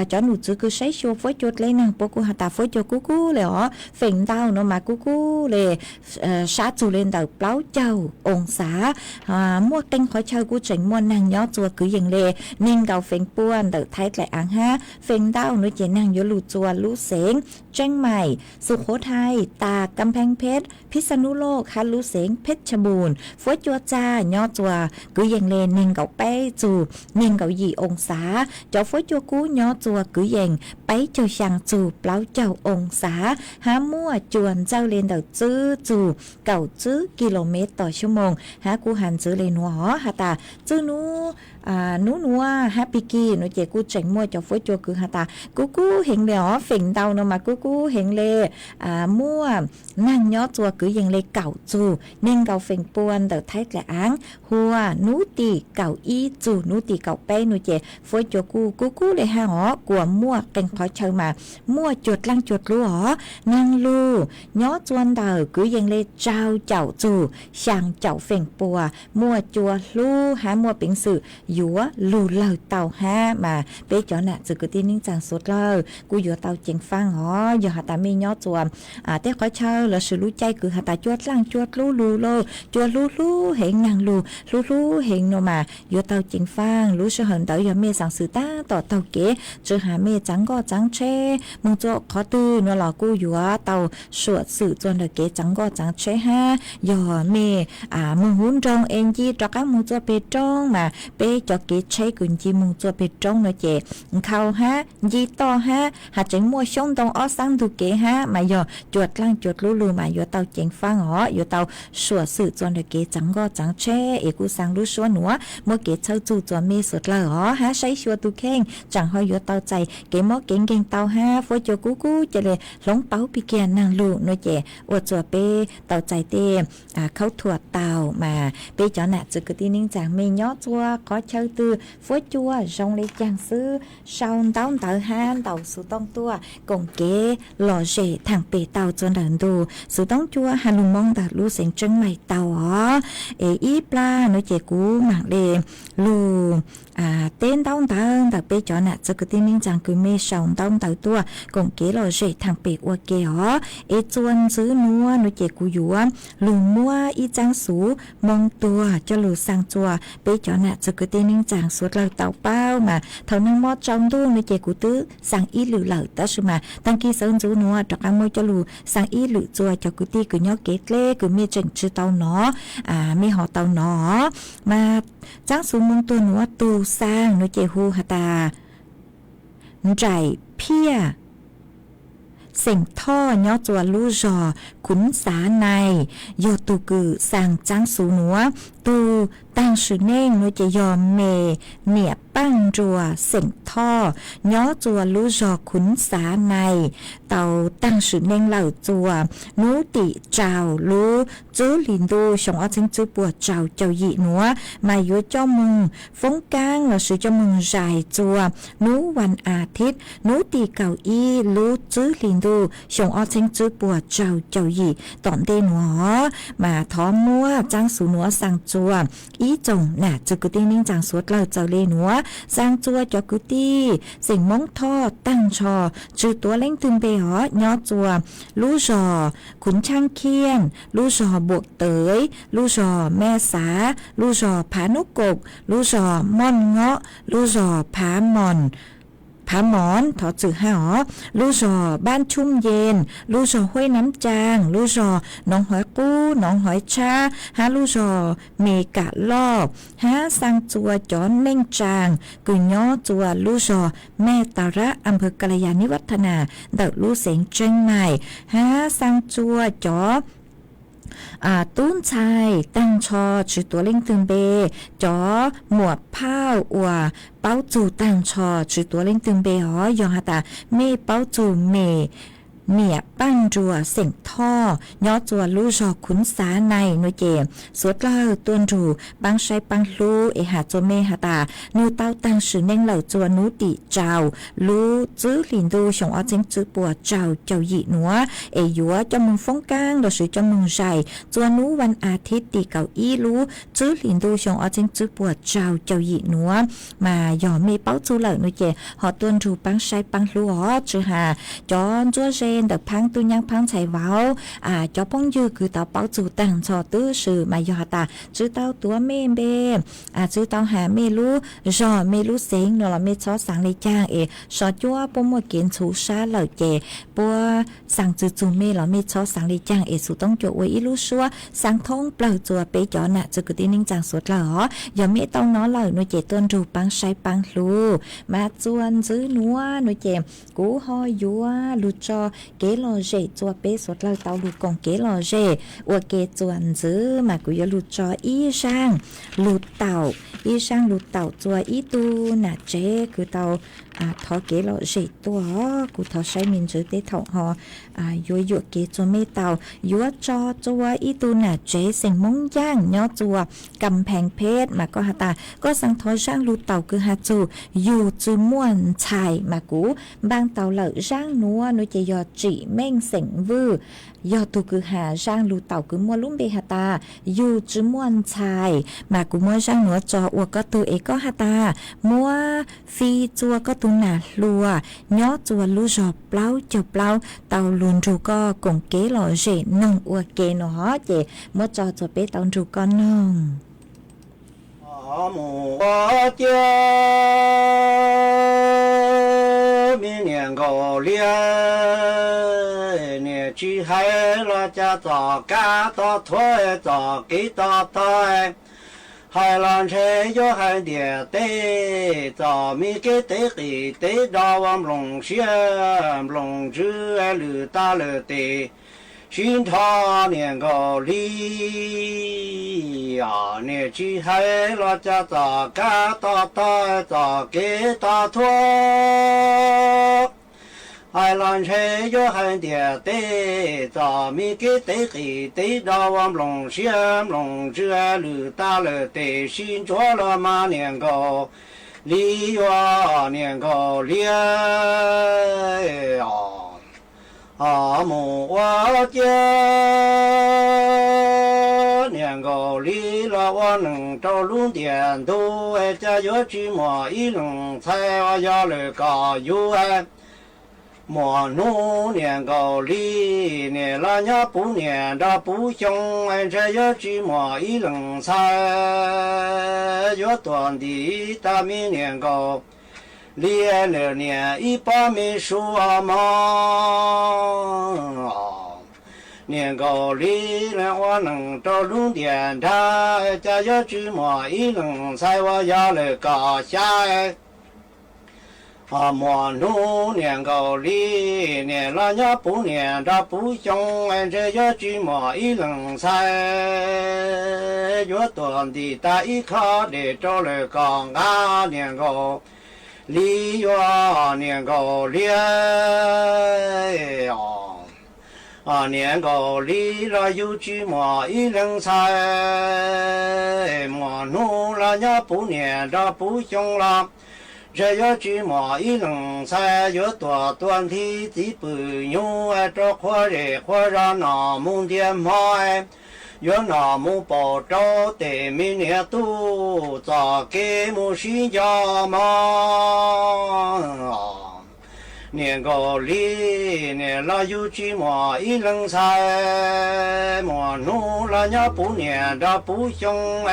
cov num tswv kws saib xyuas fuab cua dle naag puab kuj has tas fuab cua kub kub le os, feem ntau no mas kub kub le sab txug le ntawm plaub caug oo xav. Muaj qee qhov chaw kuj tseem muaj naag nyob txuas kwv yees le neeg nkaum feem pua ntawm Thaib dlaim aav hab. Feem ntau no ces naag yuav lug txuas lub xeev Tseeb Maim, Xu Qhuv Thai, tas Kam Pheeb Pheeb, Phij Xa Nub Loj hab lub xeev Phej Cha Npun. Fuab cua txag nyob txuas kwv yees le neeg nkaum peb txug neeg nkaum yim oo xav. Cov fuab cua kub nyob txuas kwv yees peb caug xyaa txug plaub caug oo xav hab muaj cua ntxawj le ntawm tswb txug kaum tswb ki lo mev tos xyoo moos hab kuj has ntxwv le nuav os has tas txwj nub nub nuav hab pig kig no ces kuj tseem muaj cov fuab cua kws has tas kub kub heev le os, feem ntau no mas kub kub heev le. Muaj naag nyob txuas kwv yees le kaum txug neeg nkaum feem pua ntawm Thaib dlaim aav, hua nub tim kaum ib txug nub tim kaum peb no ces fuab cua kuj kub kub le hab os, kuas muaj qee qhov chaw mas muaj cua dlaaj cua dlub os. Naag lug nyob txuas ntawm kwv yees le rau caum txug xyaa caum feem pua, muaj cua hlub hab muaj peev xwm yuav lug lawg tau hab mas peb cov nam txwv kwv tij neej tsaa suav dlawg kuj yuav tau ceev faaj os. Yog has tas mej nyob txuas tej qhov chaw lossis lub caij kws has tas cua dlaaj cua dlub lug lauj, cua hlub hlub heev, naag lug hlub hlub heev no mas yuav tau ceev faaj. Lub sij hawm ntawd yog mej xaav xwm taab tom taug kev Tsi has mej txaav nkoj txaav tsheb moog txug qhov twg nuav los kuj yuav tau suam xwm txug ntawm kev txaav nkoj txaav tsheb hab. Yog mej moog huv nroog es nci rov qaab moog txug peg roob mas peb cov kev tsheb kws nci moog txug peg roob nuav ces nkhaus hab nci toj hab has tseev muaj xyoob ntoo ob xaav ntug kev hab mas yog cua dlaaj cua dlub lug mas yuav tau ceev faab os, yuav tau suam xwm txug ntawm kev txaav nkoj txaav tsheb es kuj xaa lub suab nuav muab kev txhawb txug txug mej suav dlawg os hab saib xyuas tug kheej tsaam ho yuav tau txais kev mob kev nkeeg tau hab fuab cua kub kub ca le hloov pauv pig kiag naag lug nuav ces ua txug peb tau txais tej khaub thuam tau mas peb cov nam txwv kwv tij neej tsaa mej nyob txug qhov chaw twg fuab cua zoo le caag xwb sau ntaub ntawv hab ntaus xuv tooj tuaj koom kev lom zem thaam pem tau txug ntawm ntu xuv tooj cua has lug moob ntawm lub xeev Tseeb Maim tau os. Es ib plag nuav ces kuv maam le lug teb ntaub ntawv ntawm peb cov nam txwv kwv tij neej tsaa kws mej sau ntaub ntawv tuaj koom kev lom zem thaam pem ua ke os. Es txuas ntxiv nuav nuav ces kuv yuav lug muab ib txaab xuv moo tuag coj lug xaa txuas peb cov nam txwv kwv tij neej tsaa suav dlawg tau paub mas thaum naag mo tsaus ntuj nuav ces kuv twb xaa ib lwm lawm tab sis mas taag kis sawv ntxuv nuav rov qaab muab coj lug xaa ib lwm txuas cov kwv tij kws nyob kev dleb kws mej tseem tsi tau nov, mej ho tau nov. Mas txaab xuv moo tuag nuav tug xaa nuav ces hu has tas Nraim Phiaj, xeem Thoj, nyob txuas lub zog Khuv Xav Nais, yog tug kws xaa txaab xuv nuav. Tug taag sim neej nuav ces yog Me Niam Paaj Nruas, xeem Thoj, nyob txuas lub zog Khuv Xav Nais, tau taag sim neej lawm txuas nub tim rau lub tswb hlis ntuj xyoo ob txheeb tswb puas rau caum yim nuav, mas yuav coj moog foob kaab lossis coj moog zais txuas nub vas a thib nub tim kaum ib lub tswb hlis ntuj xyoo ob txheeb tswb puas rau caum yim tom ntej nuav. Mas thov muab txaab xuv nuav xaa txuas ib tsoom nam txwv kwv tij neej tsaa suav dlawg txawm le nuav, xaa txuas cov kwv tij xeem Moob Thoj taag nrho tsi tuav leej twg npe os, nyob txuas lub zog Khuv Tshaab Khiaj, lub zog Npuam Tawv, lub zog Mej Xav, lub zog Phav Nub Koom, lub zog Mooj Ngob, lub zog Phav Moos, Phav Moos, thov txwm hab os, lub zog Npab Tshoob Yees, lub zog Huab Nam Caas, lub zog Noov Haiv Qub, Noov Haiv Tshab, hab lub zog Me Kam Loj, hab xaa txuas cov neej tsaa kws nyob txuas lub zog Mej Tas Rab, Amphaw Kalayanivathana, ntawm lub xeev Tseeb Maim, hab xaa txuas cov tub ntxhais taag nrho tsi tuav leej twg npe, cov muam phauj uas paub txug taag nrho tsi tuav leej twg npe os. Yog has tas mej paub txug Me Niam Paaj Nruas xeem Thoj nyob txuas lub zog Khuv Xav Nais nuav ces suav dlawg tuaj nrug paab saib paab hlub es has txuas mej has tas nwg tau taag sim neej lawm txuas nub tim rau lub tswb hlis ntuj xyoo ob txheeb tswb puas rau caum yim nuav es yuav coj moog foob kaab lossis coj moog zais txuas nub vas a thib tim kaum ib lub tswb hlis ntuj xyoo ob txheeb tswb puas rau caum yim nuav. Mas yog mej paub txug lawm nuav ces ho tuaj nrug paab saib paab hlub os. Tsi has cov ntsuab ze ntawm phaab tub nyaab phaab ntxhais vauv, cov phooj ywg kws tau paub txug taag nrho tub si mas yog has tas tsi tau tuav mej npe, tsi tau has mej lub zog mej lub xeev nuav los mej txhob xaav le caag es sov cuab puab muaj kev ntxhuv sab lawm ces puab xaa txug txug mej los mej txhob xaav le caag es xuv toob cua ua ib lub suab xaa thoob plawg txuas peb cov nam txwv kwv tij neej tsaa suav dlawg os. Yog mej tau nov lawm nuav ces tuaj nrug paab saib paab hlub. Mas txuas ntxiv nuav nuav ces kuv ho yuav lug tso kev lom zem txuas peb suav dlawg tau lug koom kev lom zem ua ke txuas ntxiv mas kuv yuav lug tso ib zaaj lug taum, ib zaaj lug taum txuas ib tug nam tsev kws tau thov kev lom zem tuaj. Kuv thov saib me ntsis tej thaum ho yuav yuam kev txuas mej tau. Yuav tso txuas ib tug nam tsev xeem Moob Yaaj nyob txuas Kam Pheej Phet mas koj has tas koj xaa thov zaaj lug taum kws has txug yug tsi muaj ntxhais mas kuv npaaj tau lawm zaaj nuav nuav ces yog Tsim Meej xeem Vwj. Yog tug kws has zaaj lug taum kws muaj lub npe has tas yug tsi muaj ntxhais mas kuv muab zaaj nuav tso ua koj tug es koj has tas muab fi txuas koj tug nam hluas nyob txuas lub zog plaub caug plaub tau lug nrug koj koom kev lom zem noog ua ke nuav hov ces muab tso txuas peb tau nrug koj noog. Mus ua cia Niam nkaus liab, niam tsis hais los cas txoj kab tog thuav txoj kev tog tog, hais los ntshe yuav hais ntiam teb txoj me kev tev qis tev do ua nploos siab nploos ntsws lwm tag lwm tes sib nrho. Niam nkaus li, niam tsis hais los cas txoj kab tog tog txoj kev tog thuav, hais los ntshe yuav hais ntiam teb txoj me kev tev qis tev do ua nploos siab nploos ntsws lwm tag lwm tes sib ntsuav los mas niam nkaus li yuav, niam nkaus liab, mus ua ciav. Niam nkaus li los ua neeg rau lub ntiam ntug, cas yuav tsis muaj ib leeg ntxhais uas yog lwm kom yug muaj hnub. Niam nkaus li, niam los nyob puv niam nrog puv xyoo, ntshe yuav tsis muaj ib leeg ntxhais yuav tuaj ntim tag me niam nkaus li, niam ib pob me su mog. Niam nkaus li ua neeg rau lub ntiam nrag, cas yuav tsis muaj ib leeg ntxhais uas yog lwm kom xya. Muaj hnub niam nkaus li, niam los nyob puv niam nrog puv xyoo, ntshe yuav tsis muaj ib leeg ntxhais yuav tuaj ntim tag ib khob dej rau lwm kom nqa. Niam nkaus li yuav, niam nkaus liab, niam nkaus li los yug tsis muaj ib leeg ntxhais. Muaj hnub los nyob puv niam nrog puv xyoo los, ntshe yuav tsis muaj ib leeg ntxhais yuav tuaj tuaj nthi txiv pwm nyuj, rau qhua zej qhua zos nom mus ntiaj hmo, yuav nom mus paum rau tes me niam tub txoj kev mus sib nco mog. Niam nkaus li, niam los yug tsis muaj ib leeg ntxhais. Muaj hnub los nyob puv niam nrog puv xyoo,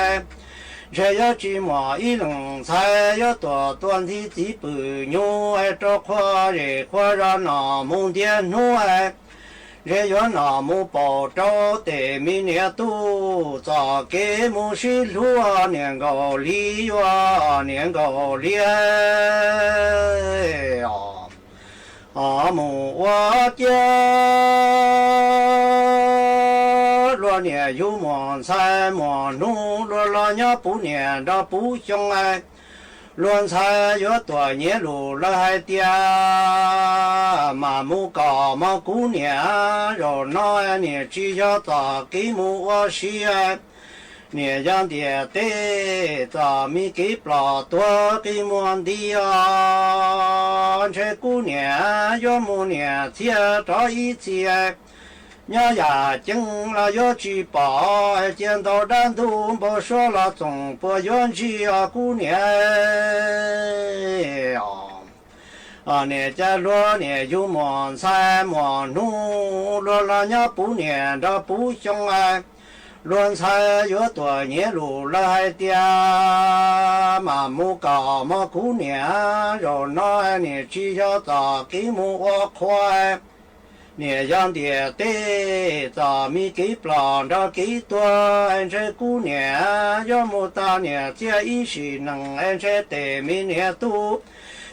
ntshe yuav tsis muaj ib leeg ntxhais yuav tuaj tuaj nthi txiv pwm nyuj, rau qhua zej qhua zos nom mus ntiaj hnub, ntshe yuav nom mus paum rau tes me niam tub txoj kev mus sib hlub. Niam nkaus li yuav, niam nkaus li mus ua ciav. Luag niam yug muaj ntxhais, muaj hnub luag los nyob puv niam nrog puv xyoo, luag ntxhais yuav tuaj nyiav lus lawv hais tias, mas mus kom mog kuv niam, zaum no niam tsis yog txoj kev mus ua si. Niam yog ntiam teb txoj me kev plom tuag qi muag nti os, ntshe kuv niam yuav mus niam txhiaj rov ib txhis. Nyob yam ceeb los yuav tsis pom, cia ntau dab ntub npau suav los txoom puas yuav ntsig os kuv niam. Niam cas luag niam yug muaj ntxhais, muaj hnub luag los nyob puv niam nrog puv xyoo, luag ntxhais yuav tuaj nyiav lus lawv hais tias, mas mus kom mog kuv niam, zaum no niam tsis yog txoj kev mus ua qhua. Niam yog ntiam teb txoj me kev plom nrog kev tuag, ntshe kuv niam yuav mus tag niam txiaj ib sim neej, ntshe tes me niam tub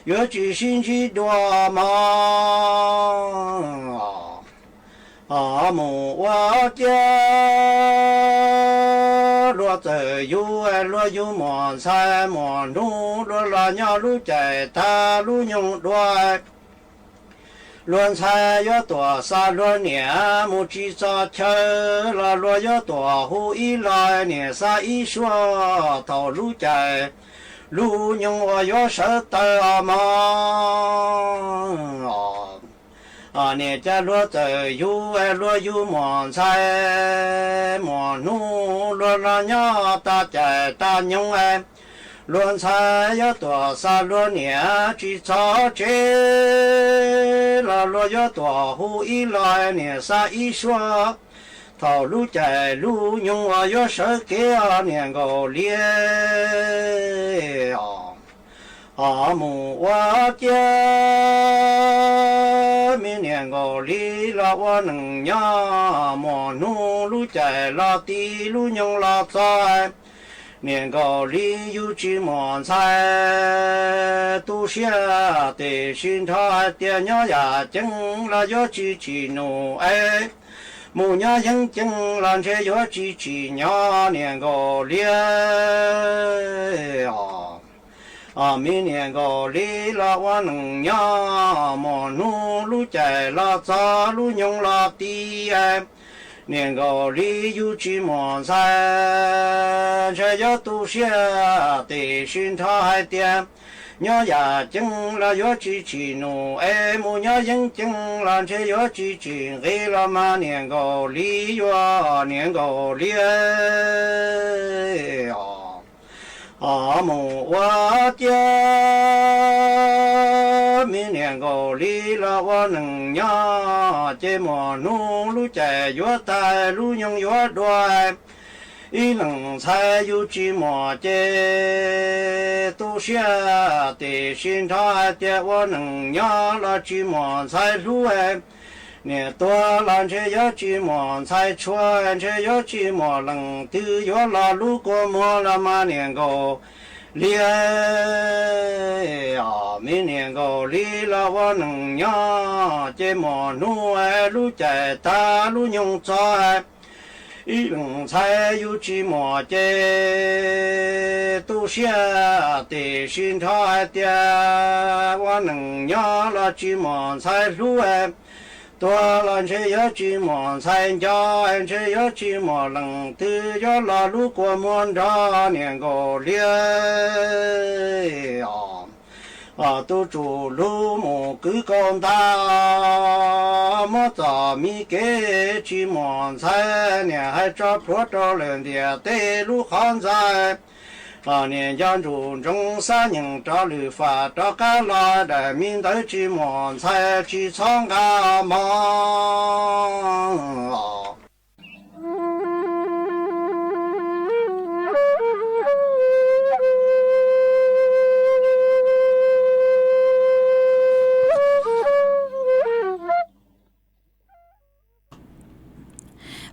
yuav tsis sib ntsib dua mog. Mus ua ciav, luag txawm yug, luag yug muaj ntxhais, muaj hnub luag los nyob lub caij tag lub nyoog dua. Luag ntxhais yuav tuaj xa luag niam mus tsis txog chaw, los luag yuav tuaj hu ib los niam xa ib suab, thaum lub caij lub nyoog uas yuav sawv taws os mog. Niam cas luag txawm yug, luag yug muaj ntxhais, muaj hnub luag los nyob tag caij tag nyoog, luag ntxhais yuav tuaj xa luag niam tsis txog tsev, los luag yuav tuaj hu ib los niam xa ib suab, thaum lub caij lub nyoog uas yuav sawv kev os niam nkaus li os. Mus ua ciav, me niam nkaus li los ua neeg nyob, muaj hnub lub caij los ti lub nyoog los txog. Niam nkaus li yus tsis muaj ntxhais tu siab, tiam sis nrho hais tias nyob yam ceeb los yuav tsis tsim num es mus nyob yeeb ceeb los ntshe yuav tsis tsim nyog niam nkaus li os. Me niam nkaus li los ua neeg nyob, muaj hnub lub caij los txog lub nyoog los ti. Niam nkaus li yus tsis muaj ntxhais, ntshe yuav tu siab, tiam sis nrho hais tias nyob yam ceeb los yuav tsis tsim num es mus nyob yeeb ceeb los ntshe yuav tsis tsim nqi los mas niam nkaus li yuav niam nkaus li os. Mus ua ciav, me niam nkaus li los ua neeg nyob, ces muaj hnub lub caij yuav tag lub nyoog yuav dua. Ib leeg ntxhais yus tsis muaj ces tu siab, tiam sis nrho hais tias ua neeg nyob los tsis muaj ntxhais hlub. Niam tuag los ntshe yuav tsis muaj ntxhais tshua, ntshe yuav tsis muaj leej twg yuav los lub kua muag los mas niam nkaus li os. Me niam nkaus li los ua neeg nyob, ces muaj hnub lub caij tag lub nyoog txog. Ib leeg ntxhais yus tsis muaj ces tu siab, tiam sis nrho hais tias ua neeg nyob los tsis muaj ntxhais hlub. Tuag los ntshe yuav tsis muaj ntxhais nco, ntshe yuav tsis muaj leej twg yuav los lub kua muag nrog niam nkaus li os. Tus tsum lug mus kwv kaus ntag, muab txom mi kev tsis muaj ntxhais, niam hais tso plhuav rau lwm ntiaj teb lub qhov ntxhais. Niam nco ntsuj ntsoov xav nyeem rov lwm fam rov qab los, daim me ntawv tsis muaj ntxhais tsis txhob nqa mov.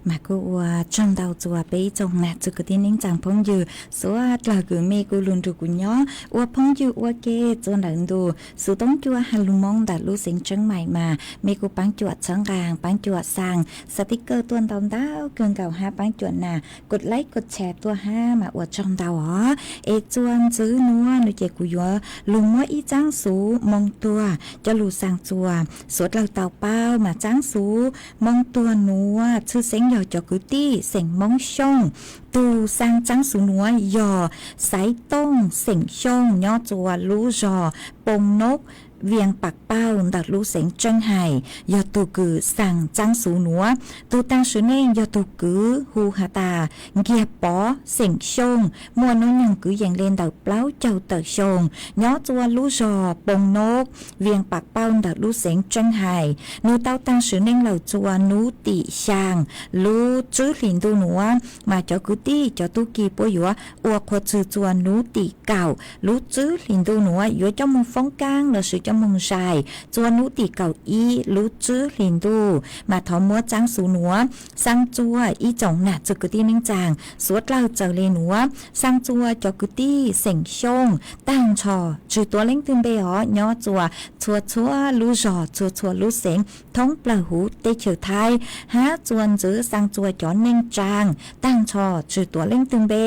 Mas kuj ua tsaug ntau txuas peb ib tsoom nam txiv kwv tij neej tsaa phooj ywg suav dlawg kws mej kuj lug nrug kuv nyob ua phooj ywg ua ke txuas ntawm ntu xuv toob cua ha lug Moob ntawm lub xeev Tseeb Maim mas mej kuj paab cuam txhawb nqaa, paab cuam xaa, xaa tib kawj tuaj ntau ntau kawg nkaus hab paab cuam nam kod laib kod tshare tuaj hab mas ua tsaug ntau os. Es txuas ntxiv nuav nwg ces kuv yuav lug muab ib txaab xuv moo tuag coj lug xaa txuas suav dlawg tau paub mas txaab xuv moo tuag nuav tshwj xeeb yog cov kwv tij xeem Moob Xyooj. Tug xaa txaab xuv nuav yog Xaiv Tooj xeem Xyooj nyob txuas lub zog Poo Noob, Vias Pas Pauj ntawm lub xeev Tseeb Hais yog tug kws xaa txaab xuv nuav. Tug taag sim neej yog tug kwv hu has tas Nkiag Pov xeem Xyooj, muaj nub nyoog kwv yees le ntawm plaub caug tawm xyoo, nyob txuas lub zog Poo Noob, Vias Pas Pauj ntawm lub xeev Tseeb Hais. Nwg tau taag sim neej lawm txuas nub tim xyaa lub tswb hlis ntuj nuav, mas cov kwv tij cov tub ki puab yuav ua qhua txwg txuas nub tim kaum lub tswb hlis ntuj nuav, yuav coj moog foob kaab lossis coj moog zais txuas nub tim kaum ib lub tswb hlis ntuj. Mas thov muab txaab xuv nuav xaa txuas ib tsoom nam txiv kwv tij neej tsaa suav dlawg txawm le nuav, xaa txuas cov kwv tij xeem Xyooj taag nrho tsi tuav leej twg npe os, nyob txuas txhua txhua lub zog txhua txhua lub xeev thoob plawg huv teb chaws Thaib, hab txuas ntxiv xaa txuas cov neej tsaa taag nrho tsi tuav leej twg npe,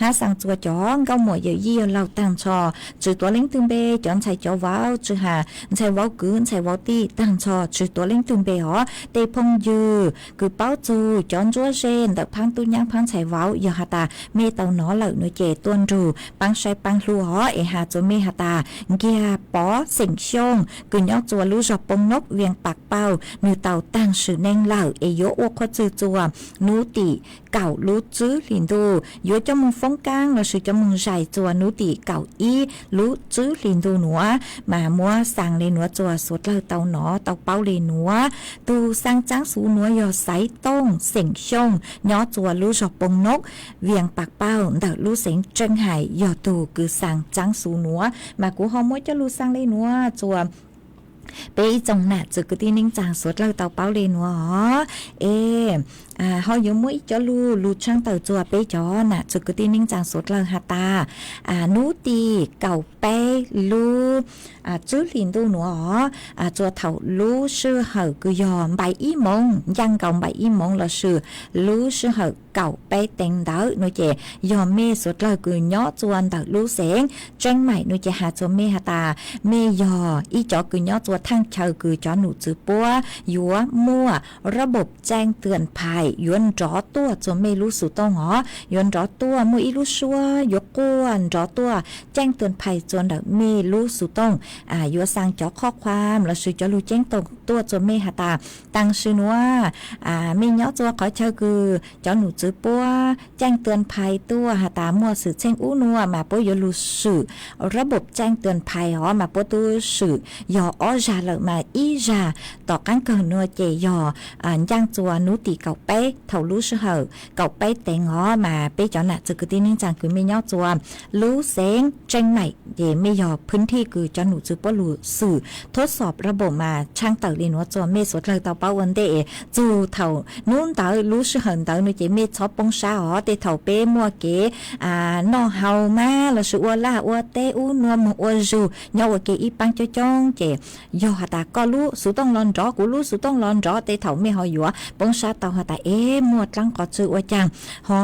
hab xaa txuas cov nkauj muam yawm yij yawg laug taag nrho tsi tuav leej twg npe, cov ntxhais cov vauv tsi has ntxhais vauv kwv ntxhais vauv tij taag nrho tsi tuav leej twg npe os. Tej phooj ywg kws paub txug cov ntsuab ze ntawm phaab tub nyaab phaab ntxhais vauv, yog has tas mej tau nov lawm nuav ces tuaj nrug paab saib paab hlub os. Es has txuas mej has tas Nkiag Pov xeem Xyooj kws nyob txuas lub zog Poo Noob, Vias Pas Pauj, nwg tau taag sim neej lawm es yuav ua qhua txwg txuas nub tim kaum lub tswb hlis ntuj, yuav coj moog foob kaab lossis coj moog zais txuas nub tim kaum ib lub tswb hlis ntuj nuav, mas muab Xaa le nuav txuas suav dlawg tau nov tau paub le nuav. Tug xaa tsaab xuv nuav yog Xaiv Tooj xeem Xyooj nyob txuas lub zog Poo Nob, Vias Pas Paug ntawm lub xeev Tseeb Hais yog tug kws xaa tsaab xuv nuav. Mas kuv ho muab coj lug xaa le nuav txuas peb ib tsoom nam txwv kwv tij neej tsaa suav dlawg tau paub le nuav os. Es ho yuav muab ib cov lug lug tshaab tawm txuas peb cov nam txwv kwv tij neej tsaa suav dlawg has tas, nub tim kaum peb lub tswb hlis ntuj nuav os, txuas thaum lub sij hawm kws yog npaim ib moov, ncaaj nkaus npaim ib moov lossis lub sij hawm kaum peb teev ntawd nuav ces yog mej suav dlawg kws nyob txuas ntawm lub xeev Tseeb Maim nuav ces has txuas mej has tas mej yog ib cov kws nyob txuas thaaj chaw kws cov num txwv puab yuav muaj rab npaum caij tuam phais yuav nrov tuaj txuas mej lub xuv tooj os, yuav nrov tuaj muaj ib lub suab yuav quaj nrov tuaj caij tuam phais txuas ntawm mej lub xuv tooj, yuav xaa cov khob khuam lossis cov lug ceeb toom tuaj txuas mej has tas taam sim nuav mej nyob txuas qhov chaw kws cov num txwv puab caij tuam phais tuaj has tas muaj xwm txheej ub nuav mas puab yuav lug swm rab npaum caij tuam phais os, mas puab tub swm yog ob zag lawm mas ib zag tom qaab kawg nuav ces yog ncaaj txuas nub tim kaum peb thaum lub sij hawm kaum peb teev os, mas peb cov nam txwv kwv tij neej tsaa kws mej nyob txuas lub xeev Tseeb Maim ces mej yog phwv thij kws cov num txwv puab lug swm thuab xom rab npaum mas tshaab tawm le nuav txuas mej suav dlawg tau paub ua ntej. Txug thaum nub ntawd lub sij hawm ntawd nuav ces mej txhob poob sab os, tej thaum peb muaj kev noj haus mas lossis ua laj ua teb ub nuav moog ua zug nyob ua ke ib paab coob coob ces yog has tas koj lub xuv tooj los nrov kuv lub xuv tooj los nrov tej thaum mej ho yuav poob sab tau has tas es muaj dlaab qhov txwg ua caag ho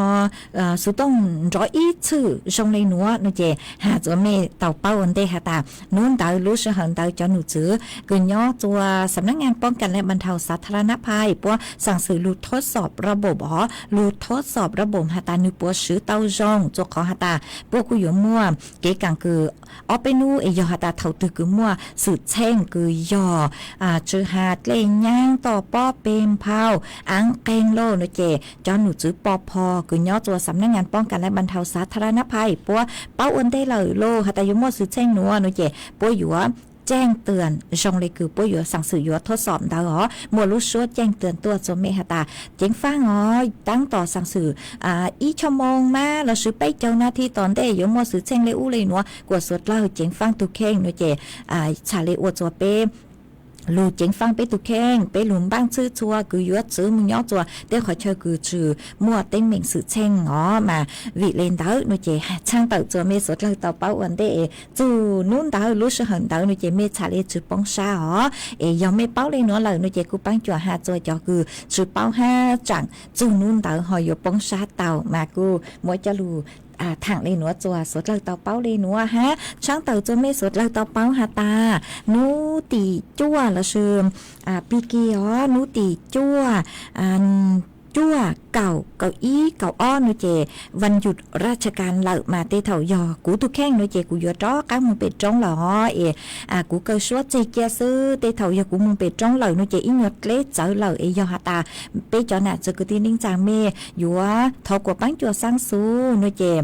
xuv tooj nrov ib txhij zoo le nuav nuav ces has txuas mej tau paub ua ntej has tas nub ntawd lub sij hawm ntawd cov num txwv kws nyob txuas xam nab ngaa poob kas le npas dhau xav tha la nab phais puab xaa xwm lug thuab xom rab npaum os, lug thuab xom rab npaum has tas nwg puas swv tau zoo txuas qhov has tas puab kuj yuav muaj kev kaam kws ob peb nub es yog has tas thaum twg kws muaj xwm txheej kws yog tsi has dlej nyaab toj pob peg nphau aav qeeg lauj nuav ces cov num txwv pov pho kws nyob txuas xam nab ngaa poob kas le npas dhau xav tha la nab phais puab paub ua ntej lawm lauj has tas yuav muaj xwm txheej nuav nuav ces puab yuav caij tuam zoo le kws puab yuav xaa xwm yuav thuab xom ntawd os, muaj lub suab caij tuam tuaj txuas mej has tas ceev faab os, taab tom xaa xwm ib choj moo mas lossis peb caug nas this tom ntej yuav muaj xwm txheej le ub le nuav kuas suav dlawg ceev faab tug kheej nuav ces txhad le ua txuas peb lug ceev faab peb tug kheej, peb lug npaaj txhwb txhua kws yuav txwv moog nyob txuas tej qhov chaw kws tsi muaj teeb meem xwm txheej os. Mas vim le ntawd nuav ces tshaab tawm txuas mej suav dlawg tau paub ua ntej, txug nub ntawd lub sij hawm ntawd nuav ces mej txhad le tsi poob sab os. Es yog mej paub le nuav lawm nuav ces kuj paab cuam has txuas cov kws tsi paub hab tsaam txug nub ntawd ho yuav poob sab tau mas kuj muab coj lug thaam le nuav txuas suav dlawg tau paub le nuav hab tshaab tawm txuas mej suav dlawg tau paub has tas nub tim cuaj lossis pig kig os, nub tim cuaj cuaj kaum kaum ib kaum ob nuav ces vas yuj raj tsha kas lawm mas tej thaum yog kuv tug kheej nuav ces kuv yuav rov qaab moog pem roob lawm os. Es kuv kaw suab tseg cia xwb, tej thaum yog kuv moog pem roob lawm nuav ces ib nyuag dleb txawv lawm. Es yog has tas peb cov nam txwv kwv tij neej tsaa mej yuav thov kuas paab cuam xaa xwm nuav ces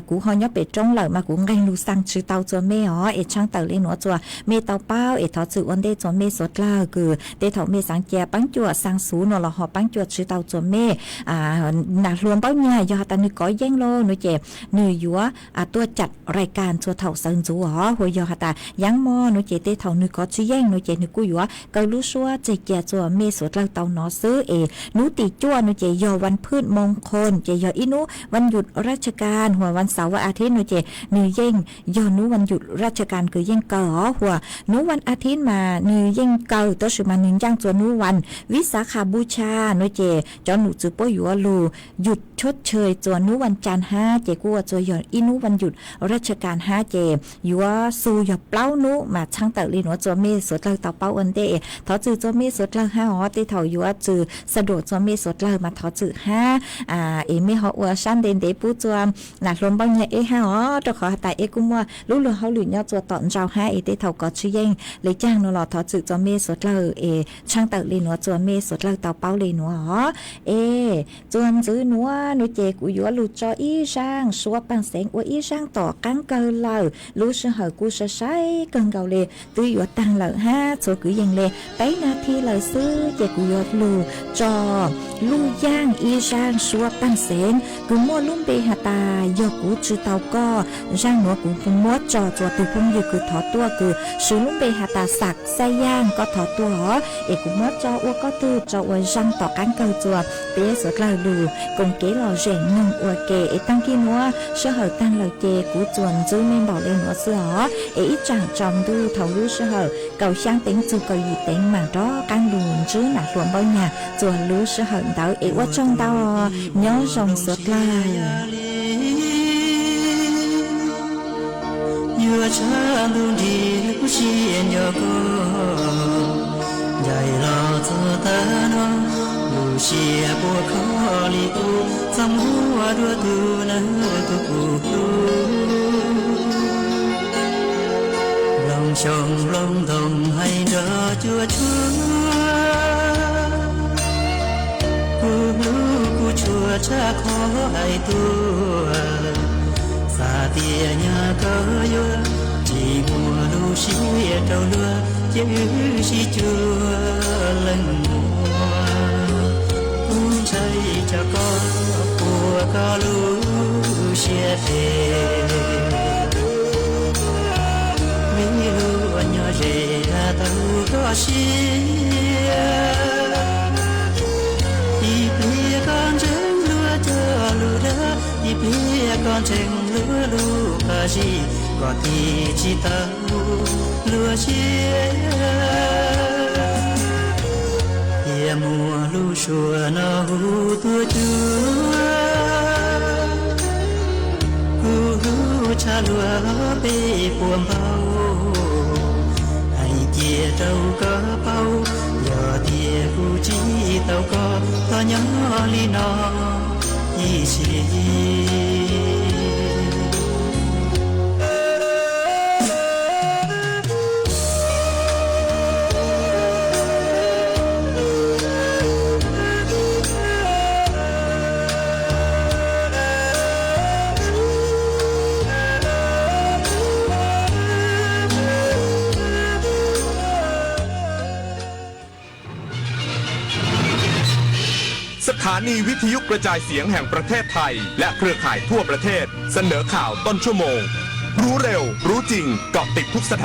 kuv ho nyob pem roob lawm mas kuv nqeeg lug xaa tsi tau txuas mej os. Es tshaab tawm le nuav txuas mej tau paub es thov txwm ua ntej txuas mej suav dlawg kws tej thaum mej xaav cia paab cuam xaa xwm nuav los ho paab cuam tsi tau txuas mej. Nam hluas Npaub Nyag yog has tas nwg kov yeej lauj nuav ces nwg yuav tuaj cam rais kas txuas thaum sawv ntxuv os. Hu yog has tas yaav mo nuav ces tej thaum nwg kov tsi yeej nuav ces nwg kuj yuav kaw lub suab tseg cia txuas mej suav dlawg tau nov xwb. Es nub tim cuaj nuav ces yog vas phwj moo qhoo ces yog ib nub vas yuj raj tsha kas, hu vas xauv vas a thib nuav ces nwg yeej yog nub vas yuj raj tsha kas kws yeej kaw os. Hu nub vas a thib mas nwg yeej kaw tab sis mas nwg ncaaj txuas nub vas vis xav kha bu tsha nuav ces cov num txwv puab yuav lug yuj choj tshwm txuas nub vas cas hab ces kuj ua txuas yog ib nub vas yuj raj tsha kas hab ces yuav xu yog plaub nub mas tshaab tawm le nuav txuas mej suav dlawg tau paub ua ntej. Thov txwm txuas mej suav dlawg hab os, tej thaum yuav txwm xa duam txuas mej suav dlawg mas thov txwm hab. Es mej ho ua sab ntev ntev pub txuas nam hluas Npaub Nyag eb hab os, rau qhov has tas eb kuj muaj lub luag hauj lwm nyob txuas tom nraud hab es tej thaum kov tsi yeej le caag nuav los thov txwm txuas mej suav dlawg es tshaab tawm le nuav txuas mej suav dlawg tau paub le nuav os. Es Txuas ntxiv nuav nuav ces kuv yuav lug tso ib zaaj suab paaj xeev ua ib zaaj tom qaab kawg lawm. Lub sij hawm kuj sai sai kawg nkaus le, twb yuav taag lawm hab txhua kwv yees le, peb nas this lawm xwb ces kuv yuav lug tso lub yaaj ib zaaj suab paaj xeev kws muaj lub npe has tas yog kuv tsi tau koj. Zaaj nuav kuv muab tso txuas tug phooj ywg kws thov tuaj kws swv lub npe has tas Xav Xaj Yaaj, koj thov tuaj os, es kuv muab tso ua koj tug tso ua zaaj tom qaab kawg txuas peb suav dlawg lug koom kev lom zem noog ua ke. Es taag kig nuav sij hawm taag lawm ces kuv txuas ntxiv mej npaum le nuav xwb os, es ib tsaam tsaus ntuj thaum lub sij hawm kaum xyaa teev txug kaum yim teev maam rov qaab lug ntsib nam hluas Npaub Nyag txuas lub sij hawm ntawd. Es ua tsaug ntau, nyob zoo suav dlawg. Yuav tshaj ntuj nrig lub sij nco koj, ncaim los txog tag no, lub siab puas kho li ub, txaj muag dua tus nawb tus kuv hlub. Nplooj xyoo nplooj ntoo hais nrog cuaj tshuab, kuv hlub kuv tshua tshaj qhov hais tuaj. Xav tias nyaj koj yuav tsis muaj lub siab rau luag, ces wb sib cuag leej muam. Kuv ntshai tsam koj puas koj lub siab phem, vim luag nyob ze tau koj siab. Ib pliag koj ntseeg luag cov lus dag, ib pliag koj ntseeg luag lus qab zib, koj thiaj tsis tau luag siab. Cia muaj lub suab no hu tuaj cuag, kuv hlub tshaj luag peb puas npaug. Hais cia rau koj paub, yog tias kuv tsis tau koj, koj nyob li no ib sim. Sถานีวิทยุกระจายเสียงแห่งประเทศไทยและเครือข่ายทั่วประเทศเสนอข่าวต้นชั่วโมง รู้เร็ว รู้จริง เกาะติดทุกสถาน